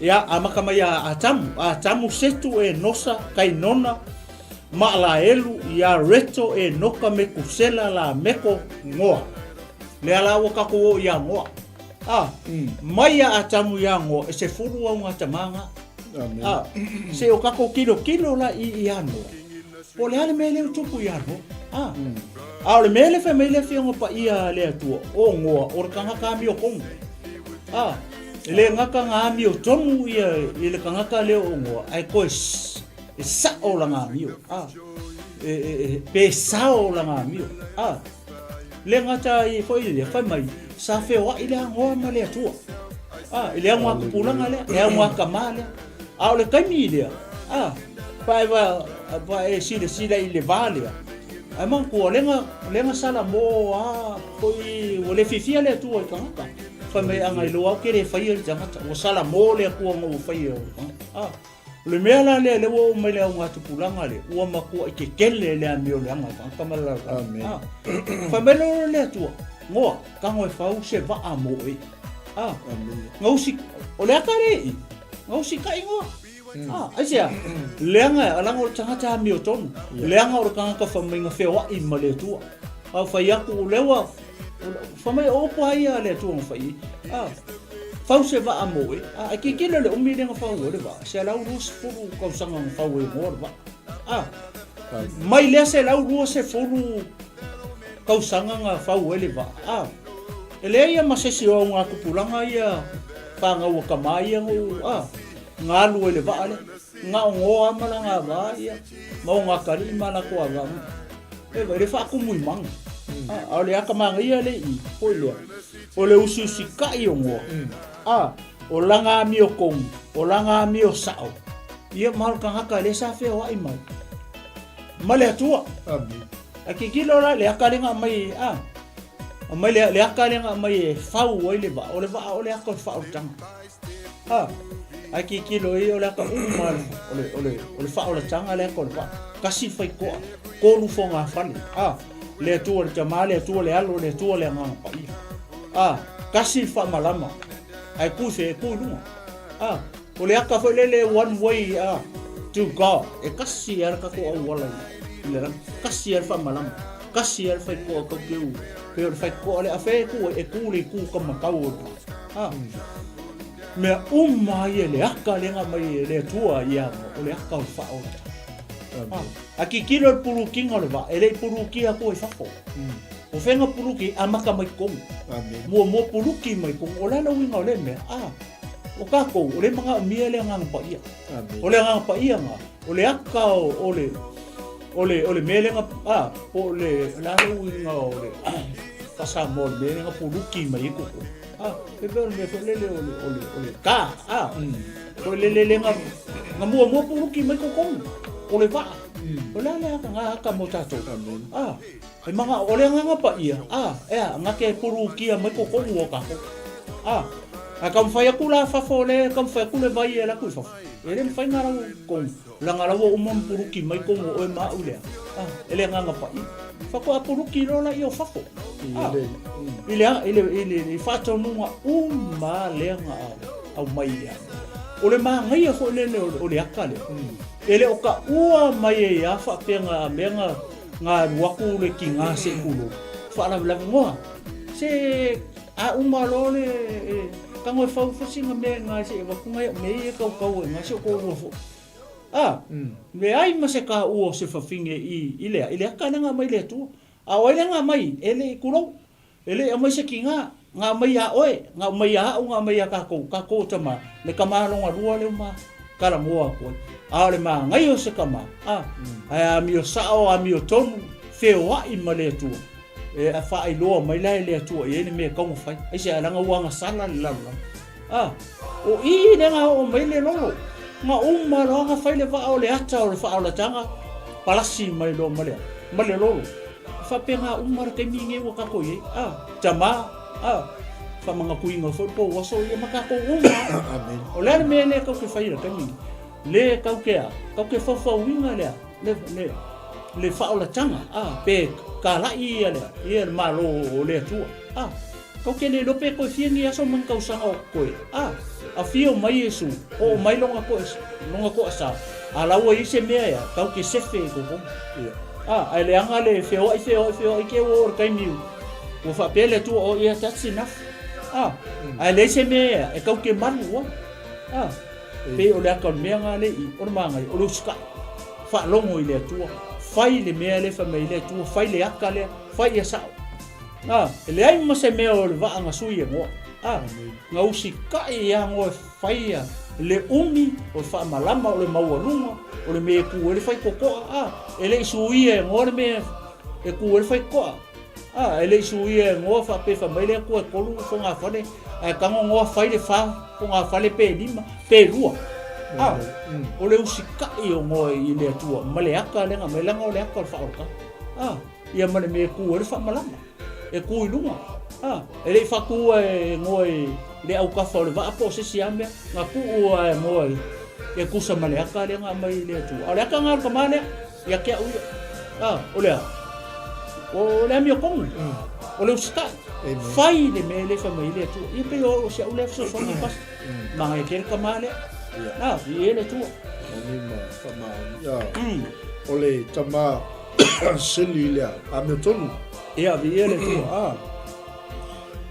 Ia, amata mai a Atamu, Atamu, Setu, Enosa, Kainona, Maalaelu, Iareto, Enoka, Metusela, Lameko, Noa. Lea la ua tatou oo ia Noa. A, mai a Atamu ia Noa, e sefulu au ngā tama ngā. Amen. A, se o tatou tilotilo la i ia Noa. Po o le a le mea lea ua tupu ia Noa. A, a o le mea lea fai mai le Afioga Paia a le Atua, o Noa, o le tagata amiotonu. A, e le gata na amiotonu ia i le tagata lea o Noa, ae toe e sa'o lana amio. A, e, e, e, pe sao lana amio. A, Le gata ai foi lea, fai mai, sa feoai le agoa ma le Atua. A, i le agoa tupulaga lea, le agoa tama lea. A o le taimi lea, a, pa e va, pa e silasila i le va lea, ae manatua, le ga, le ga salamo a foi, ua le fiafia le Atua i tagata. Fai mai, a na iloa au ke le faia le tagata, ua salamo le Atua na ua faia o le tagata. A, O le mea la lea, lea ua oo mai le augatupulaga lea, ua matuai tetele le amioleaga o tagata ma le lalolagi. Amen. Ah. Fai mai loa le Atua, Noa, tago e fau se vaa mo oe. Ah. Amen. Gausi, o le aka lea i, gausi kai Noa. Ah, aisea? Leaga, leaga o le tagata amiotonu. Leaga o le tagata fai mai na feoai ma le Atua. A fai atu, o lea ua, Fai mai o upu lava ia a le Atua na fai ai, a, fau se vaa mo oe, a, e tilotilo le umi lea na fau ai le vaa, 120 tausaga na fau ai e Noa le vaa. A, mai lea 120 tausaga na fau ai le vaa, a, e leai ia ma se isi o augatupulaga ia fanau a tama ia na ou, a, na alu ai le vaa lea. Na o Noa ma lana va ia, ma ona atalii ma latou ava. Eva, e le faatumu i maga. A, a o le atamagaia le i, foi lea, o le usiusikai o Noa, a, o lana amiotonu, o lana amio sao, ia ma o le tagata lea sa feoai mai ma le Atua. Amen. Ae tilotilo la i le aka lea na aumai, a, aumai le, le aka lea na aumai e fau ai le vaa, o le vaa o le aka o le faaolataga. A, ae tilotilo ia o le aka uma o le, o le, o le faaolataga le aka o le vaa. Tasi le faitoa, tolu fogafale. A, le Atua le Tama, le Atua le Alo, le Atua le Agaga Paia. A, tasi le faamalama, ae tu i fea, e tu i luga. A, o le aka foi lele one way a, to God. E tasi lava le tatou auala i le lagi, tasi lava le faamalama. Tasi lava le faitotoa tau te u, pei o le faitotoa lea, afea e tu ai, e tu le itu kamatau o le vaa. Mea uma ia le aka lea na aumai e le Atua ia o le aka o le faaolataga. A tilotilo i le pulukiga o le vaa, e le i pulukia atua i fafo. O fea na puluki, amata mai totonu. Muamua puluki mai totonu. O le a le uiga o lea mea? O tatou, o lea e manaomia le Agaga Paia. O le Agaga Paia na, o le aka o le, o le, o le mea lea na, a, po o le, o le a le uiga o le faa-Samoa o le mea lea na puluki mai ai totonu. A, e pei o le mea foi lele o le, o le, o le ka, a, foi lele lea na, na muamua puluki mai totonu, o le vaa. O le a le aka, na aka mo tatou. A, E mana, o le Agaga Paia, a, ea, na te pulukia mai totonu o tatou. A, ae taumafai atu la fafo le, taumafai atu le vai e alu atu i fafo, e le mafai na lau tonu, leaga la ua uma ona puluki mai tonu o oe ma au lea, a, e le Agaga Paia. Faatoa puluki loa laia o fafo. A, i le, i le, i le, i faatonuga uma lea na aumai i le ata. O le manaia foi lele o le ata lea, e le o taua mai ai lava faapea na mea na, Na alu atu le tiga se i tulou, faalavelave ngoa. Se a uma loa le tago e fau foi sina mea i se i avatu nai au mea ia e tautau ai i ina si ou toalua foi. A, leai ma se taua o se fafine i le i le ata lea na aumai e le Atua. A o ai lea na aumai? E le i tulou. E le i aumai se tiga, na aumai ia oe, na aumai ia au, na aumai ia tatou, tatou o tama, le tama lona lua lea ua talanoa atu ai. A o le manaia o se tama, a, ae amio sao, amio tonu, feoai ma le Atua, e faailoa mai la e le Atua i ai le mea e tatau ona fai. Aisea? Leaga ua agasala le lalolagi. A, o i lea na oo mai le lolo, na uma loa na fai le vaa o le ata o le faaolataga, palasi mai loa ma le, ma le lolo. E faapena uma le taimi lenei ua tatou i ai. A, tama, a, faamanatuina foi le tou aso ia ma tatou uma. Amen. O le a le mea lea tou te faia i le taimi lenei? Le tou te a, tou te faufauina le a, le, le, le faaolataga, a, pe talai ia le, ia le Malo o le Atua. A, tou te le iloa pe toe fia ni aso ma ni tausaga o totoe. A, afio mai Iesu, oo mai lona toa, lona toasa, a la ua i ai se mea ea, tou te sefe i totonu. A, ae leaga le feoai, feoai, feoai te ua oo i le taimi ua faapea le Atua, oh yeah, that's enough. A, ae leai se mea ea, e tou te malu ai. A, pei o le ata o le mea na le i, o le manaia, o le usikai. Faalogo i le Atua, fai le mea lea e fai mai ai le Atua, fai le ata lea, fai ia sao. A, e leai ma se mea o le vaa na sui e ngoa. A, na usikai ia ngoa e faia le umi, o le faamalama, o le maualuga, o le mea e ku ai le faitotoa. A, e le i suia e ngoa le mea e ku ai le faitotoa. A, e le i suia e ngoa faapea fai mai le Atua e tolu fogafale, ae tago ngoa fai le fa fogafale pe lima, pe lua. A, o le usikai o ngoa i le Atua ma le ata lea na aumai, leaga o le ata o le faaolataga. A. Ia ma le mea e tu ai le faamalama, e tu i luga. A, e le i faatu e ngoa i le autafa o le vaa po o se isi lava mea, na tuu lava e ngoa e tusa ma le ata lea na aumai i le Atua. A o le ata lena o le tama lea, ia te au ia. A, o le a? O le amiotonu, o le usitai. Fai le mea lea e fai mai ai le Atua. Ia pei o si au lea fesoasoani, Pastor. Manaia tele tama lea. A, viia le Atua. Moni ma faamaoni. O le tama Sili lea, amiotonu. Ia, viia le Atua. Ah.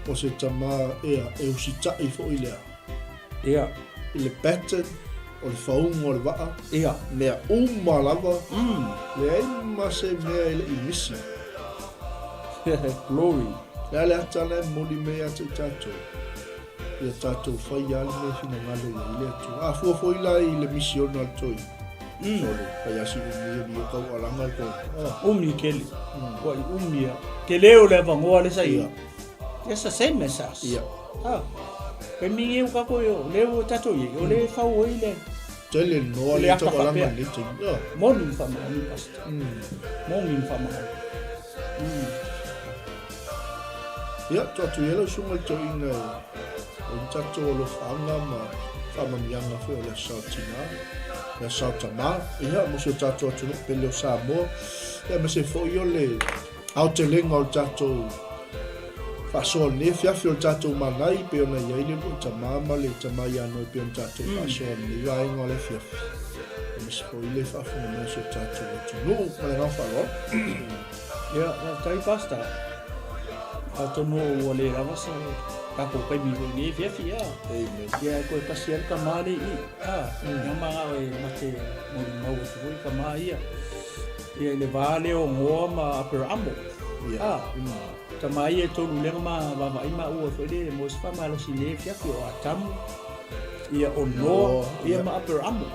O se tama, ia, e usitai foi lea. Ia. I le pattern, o le fauga o le vaa. Ia. Mea uma lava. Leai ma se mea e le i misi. Glory. Le a le ata la e momoli mai ia te i tatou. Ia tatou faia lava le mea e finagalo i ai le Atua. A fua foi la i le misiona a le toeaina. Sole, fai asi umi e lia tau alaga le toeaina. Umi tele. Ua i umi a. Tele o le avanoa le sa ia. It's the same as us. Ia. Ah. Pe mingi u kako yo, le u tatou ye, o le fau oi le. Tele noa le tau alaga le taimi. Moni wha maoni, pastor. Moni wha maoni. Ia, to atu ia lau susuga i le toeaina e o ni tatou alofaaga ma faamanuiaga foi o le Aso Tina, le Aso Tama, ia, mo si o tatou atunuu pele o Samoa, ia, aemaise foi o le aotelega o le tatou faasoa i lenei afiafi o le tatou manai, pei ona i ai le lua tama ma le tama ia Noe pei ona tatou faasoa i lenei vaega o le afiafi, aemaise foi le faafofoga mai o si o tatou atunuu. Ma le agaga faaaloalo. Ia, faafetai Pastor. Atonu ua le lava se tatou taimi foi i lenei afiafi, a. Amen. Ia, e toe tasi lava le tama lea i i, a. Ia manao e mate molimau atu foi tama ia. Ia, i le va lea o Noa ma Aperamo. Ia. A. Tama ia e tolu lea na ma vaavaai maua foi lea mo se faamalosi i lenei afiafi o Atamu, ia o Noa, ia ma Aperamo.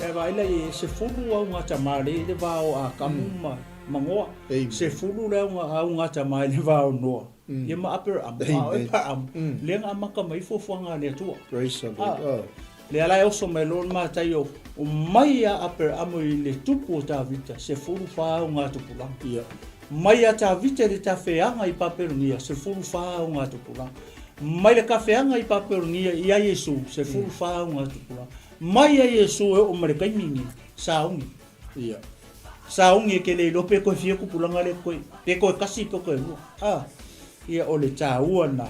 E vaai la i 10 auga tama lea i le va o Atamu ma ma Noa. 10 le auga auga tama i le va o Noa, ia ma Aperamo. A o Aperamo, lea na amata mai fuafuaga a le Atua. Praise the Lord. Ah. Lea la e oso mai loa le matai o o mai a Aperamo i le tupu o Tavita, 14 auga tupulaga. Ia. Mai a Tavita i le tafeaga i Papelonia, 14 auga tupulaga. Mai le tafeaga i Papelonia i a Iesu, 14 auga tupulaga. Mai a Iesu e oo mai le taimi lenei, sauni. Ia. Sauni e te le iloa pe toe fia tupulaga lea toe, pe toe tasi pe toe lua. A, ia o le taua lena.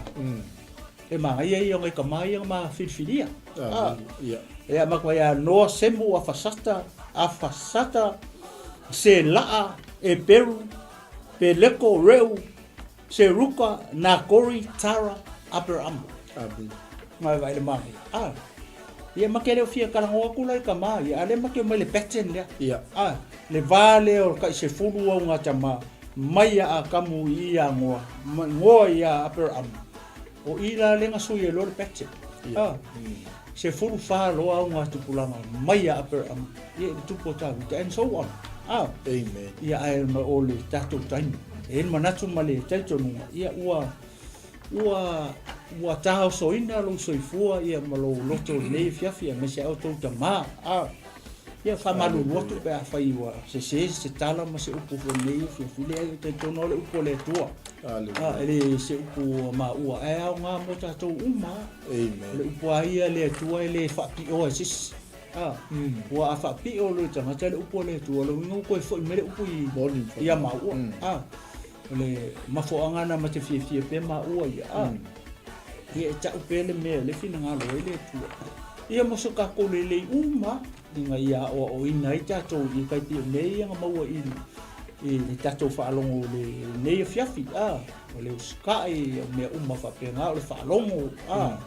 E manaia ia o nai tama ia na ma filifilia. A, ia. E amata ia Noa, Semu, Afasata, Afasata, Sela'a, Eperu, Peleko, Reu, Seruka, Nakori, Tara, Aperama. Amen. Mai vai le manaia. A, ia ma ke le o fia talanoa atu la i tama ia, a le ma ke o mai le pattern lea. Ia. A, le va lea o le tai 10 au ngā tama, mai ia Atamu i ia Noa, Noa ia Aperama. O i la lea na sui ai loa le pattern. Ia. A, 14 loa au ngā tupulaga mai ia Aperama, ia i le tupu o Tavita, and so on. A, Amen. ia ae ona o le tatou taimi. E i ai le manatu ma le talitonuga, ia ua, ua, ua taosoina lou soifua ia ma lou loto i lenei afiafi aemaise ai outou tama. A, ia faamalulu atu pe afai ua sese se tala ma se upu foi i lenei afiafi. Leai, ou te talitonu o le upu a le Atua. Aleluia. A, e le se upu a maua, ae aoga mo tatou uma. Amen. O le upu a ia a le Atua e le faapioa e se isi. A, ua a faapio loa i le tagata le upu a le Atua, o le uiga ua toe foi mai le upu i, ia maua. A, O le mafuaaga lena ma te fiafia pea maua ia, a, ia e tau pea le mea le finagalo ai le Atua. Ia mo so tatou lelei uma ina ia aoaoina ai tatou i tai pei o mea ia na maua i i le tatou faalogo i lenei afiafi, a, o le usikai, o mea uma faapena, o le faalogo, a.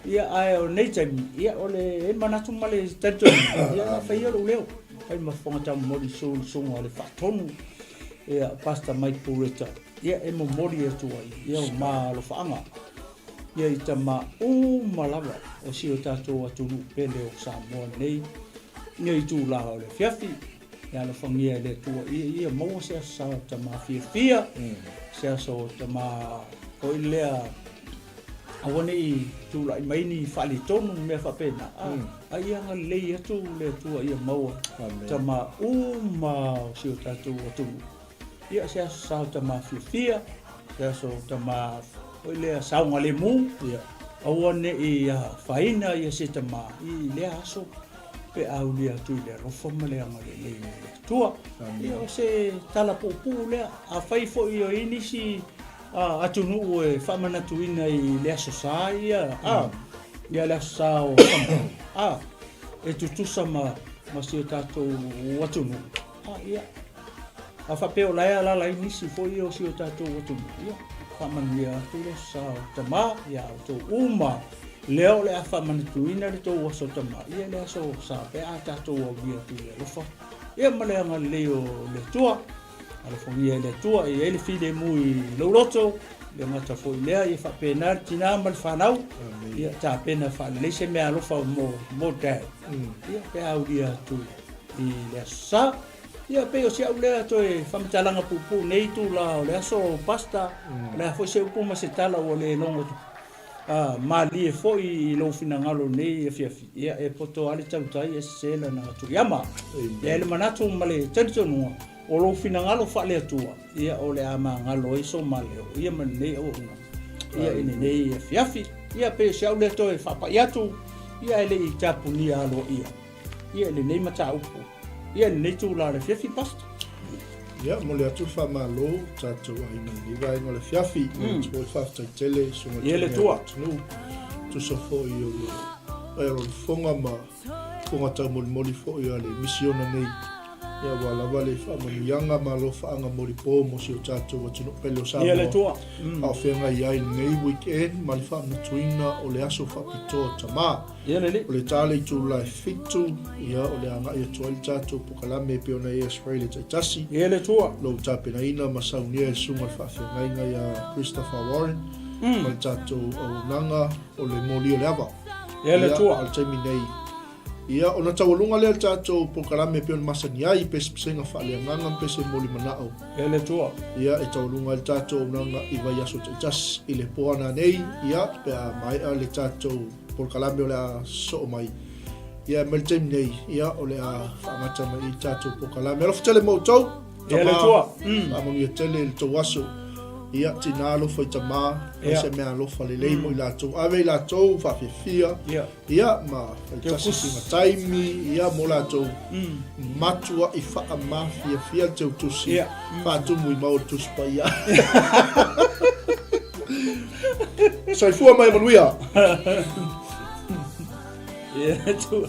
Ia, ae o nei taimi, ia, o le manatu ma le talitonuga, ia, na fai ia lou leo, fai ma fofoga taumoli susuga o le faatonu, ia, Pastor Mike Pureta, ia, e momoli atu ai, ia, o malofaaga, ia, i tama uma lava o si o tatou atunuu pele o Samoa nei, ia, i tulaga o le afiafi, Ia alofagia e le Atua ia, ia maua se aso sa tama fiafia, se aso tama foi lea aua ne i tulai mai ni faaletonu ma mea faapena, a, a ia agalelei atu le Atua ia maua tama uma o si o tatou atunuu. Ia se aso sa tama fiafia, se aso tama foi lea saogalemu, aua ne i afaina ia se tama i lea aso. Pe a aulia atu i le alofa ma le agalelei o le Atua. Ia, o se tala puupuu lea. Afai foi o i ai nisi atunuu e faamanatuina i le Aso Sa ia, a, ia le Aso Sa o Samoa, a, e tutusa ma, ma si o tatou atunuu, a, ia, a faapea o la e alaala ai nisi foi o si o tatou atunuu, ia, faamanuia atu le Aso Sa o Tama iā outou uma. Lea o le a faamanatuina le tou aso tama, ia le aso sa pe a tatou aulia atu i le alofa, ia ma le agalelei o le Atua. Alofagia e le Atua, e i ai le filemu i lou loto, le gata foi lea, ia faapena le tina ma le fanau, ia tapena faalelei se mea alofa mo, mo dad, ia pe a aulia atu i le aso sa. Ia pei o si au lea toe faamatalaga puupuu nei itula o le aso, Pastor, o le a foi se upu ma se tala ua le logo A malie foi i lou finagalo nei afiafi, ia e poto lava le tautai e sese lana tuiama. Ia e le manatu ma le talitonuga, o lou finagalo faale-Atua, ia o le a magalo ai so maleo, ia ma lenei auauna, ia i lenei afiafi. Ia pei o si au lea toe faapai atu, ia e le i tapunia aloaia. Ia i lenei mataupu, ia i lenei itula o le afiafi, Pastor. Ia, momoli atu le faamalo tatou aiga i lenei vaega o le afiafi. Momoli atu foi le faafetai tele i susuga Ia le Atua. Atunuu. Tusa foi o le paia o le fofoga ma fofoga taumolimoli foi a le misiona nei Ia aua lava le faamanuiaga ma alofaaga molipo mo si o tatou atunuu pele o Ia le Samoa Atua. a o feagai ai lenei weekend ma le faamanatuina o le aso faapitoa o tama. Ia le Alii. O le ta le itula e 7, ia o le agai atu ai le tatou pokalame e pei ona i ai Aso Faraile taitasi. Ia le Atua. Lou tapenaina ma saunia e le susuga i le faafeagaiga ia Christopher Warren ma le tatou auaunaga o le moli o le ava. Ia le Atua. Ia, a o le taimi nei, ia ona taualuga lea o le tatou pokalame e pei ona masani ai i pesepesega faaleagaga ma pese moli manao. Ia le Atua. Ia, e taualuga ai le tatou auaunaga i vaiaso taitasi i le po ana nei, ia, pe a maea le tatou polokalame o le a sosoo mai. Ia, mai le taimi nei, ia, o le a faagata mai i le tatou polokalame. Alofa tele ma outou. Ia le Atua. Faamanuia tele i le tou aso. Ia, tina alofa i tama, fai se mea alofa lelei mo i latou. Ave i latou faafiafia. Ia. Ia, ma faitasi sina taimi, ia, mo latou matua'i faamafiafia le teutusi. Ia. Faatumu i mau le Tusi Paia. Soifua ma ia manuia. Ia le Atua.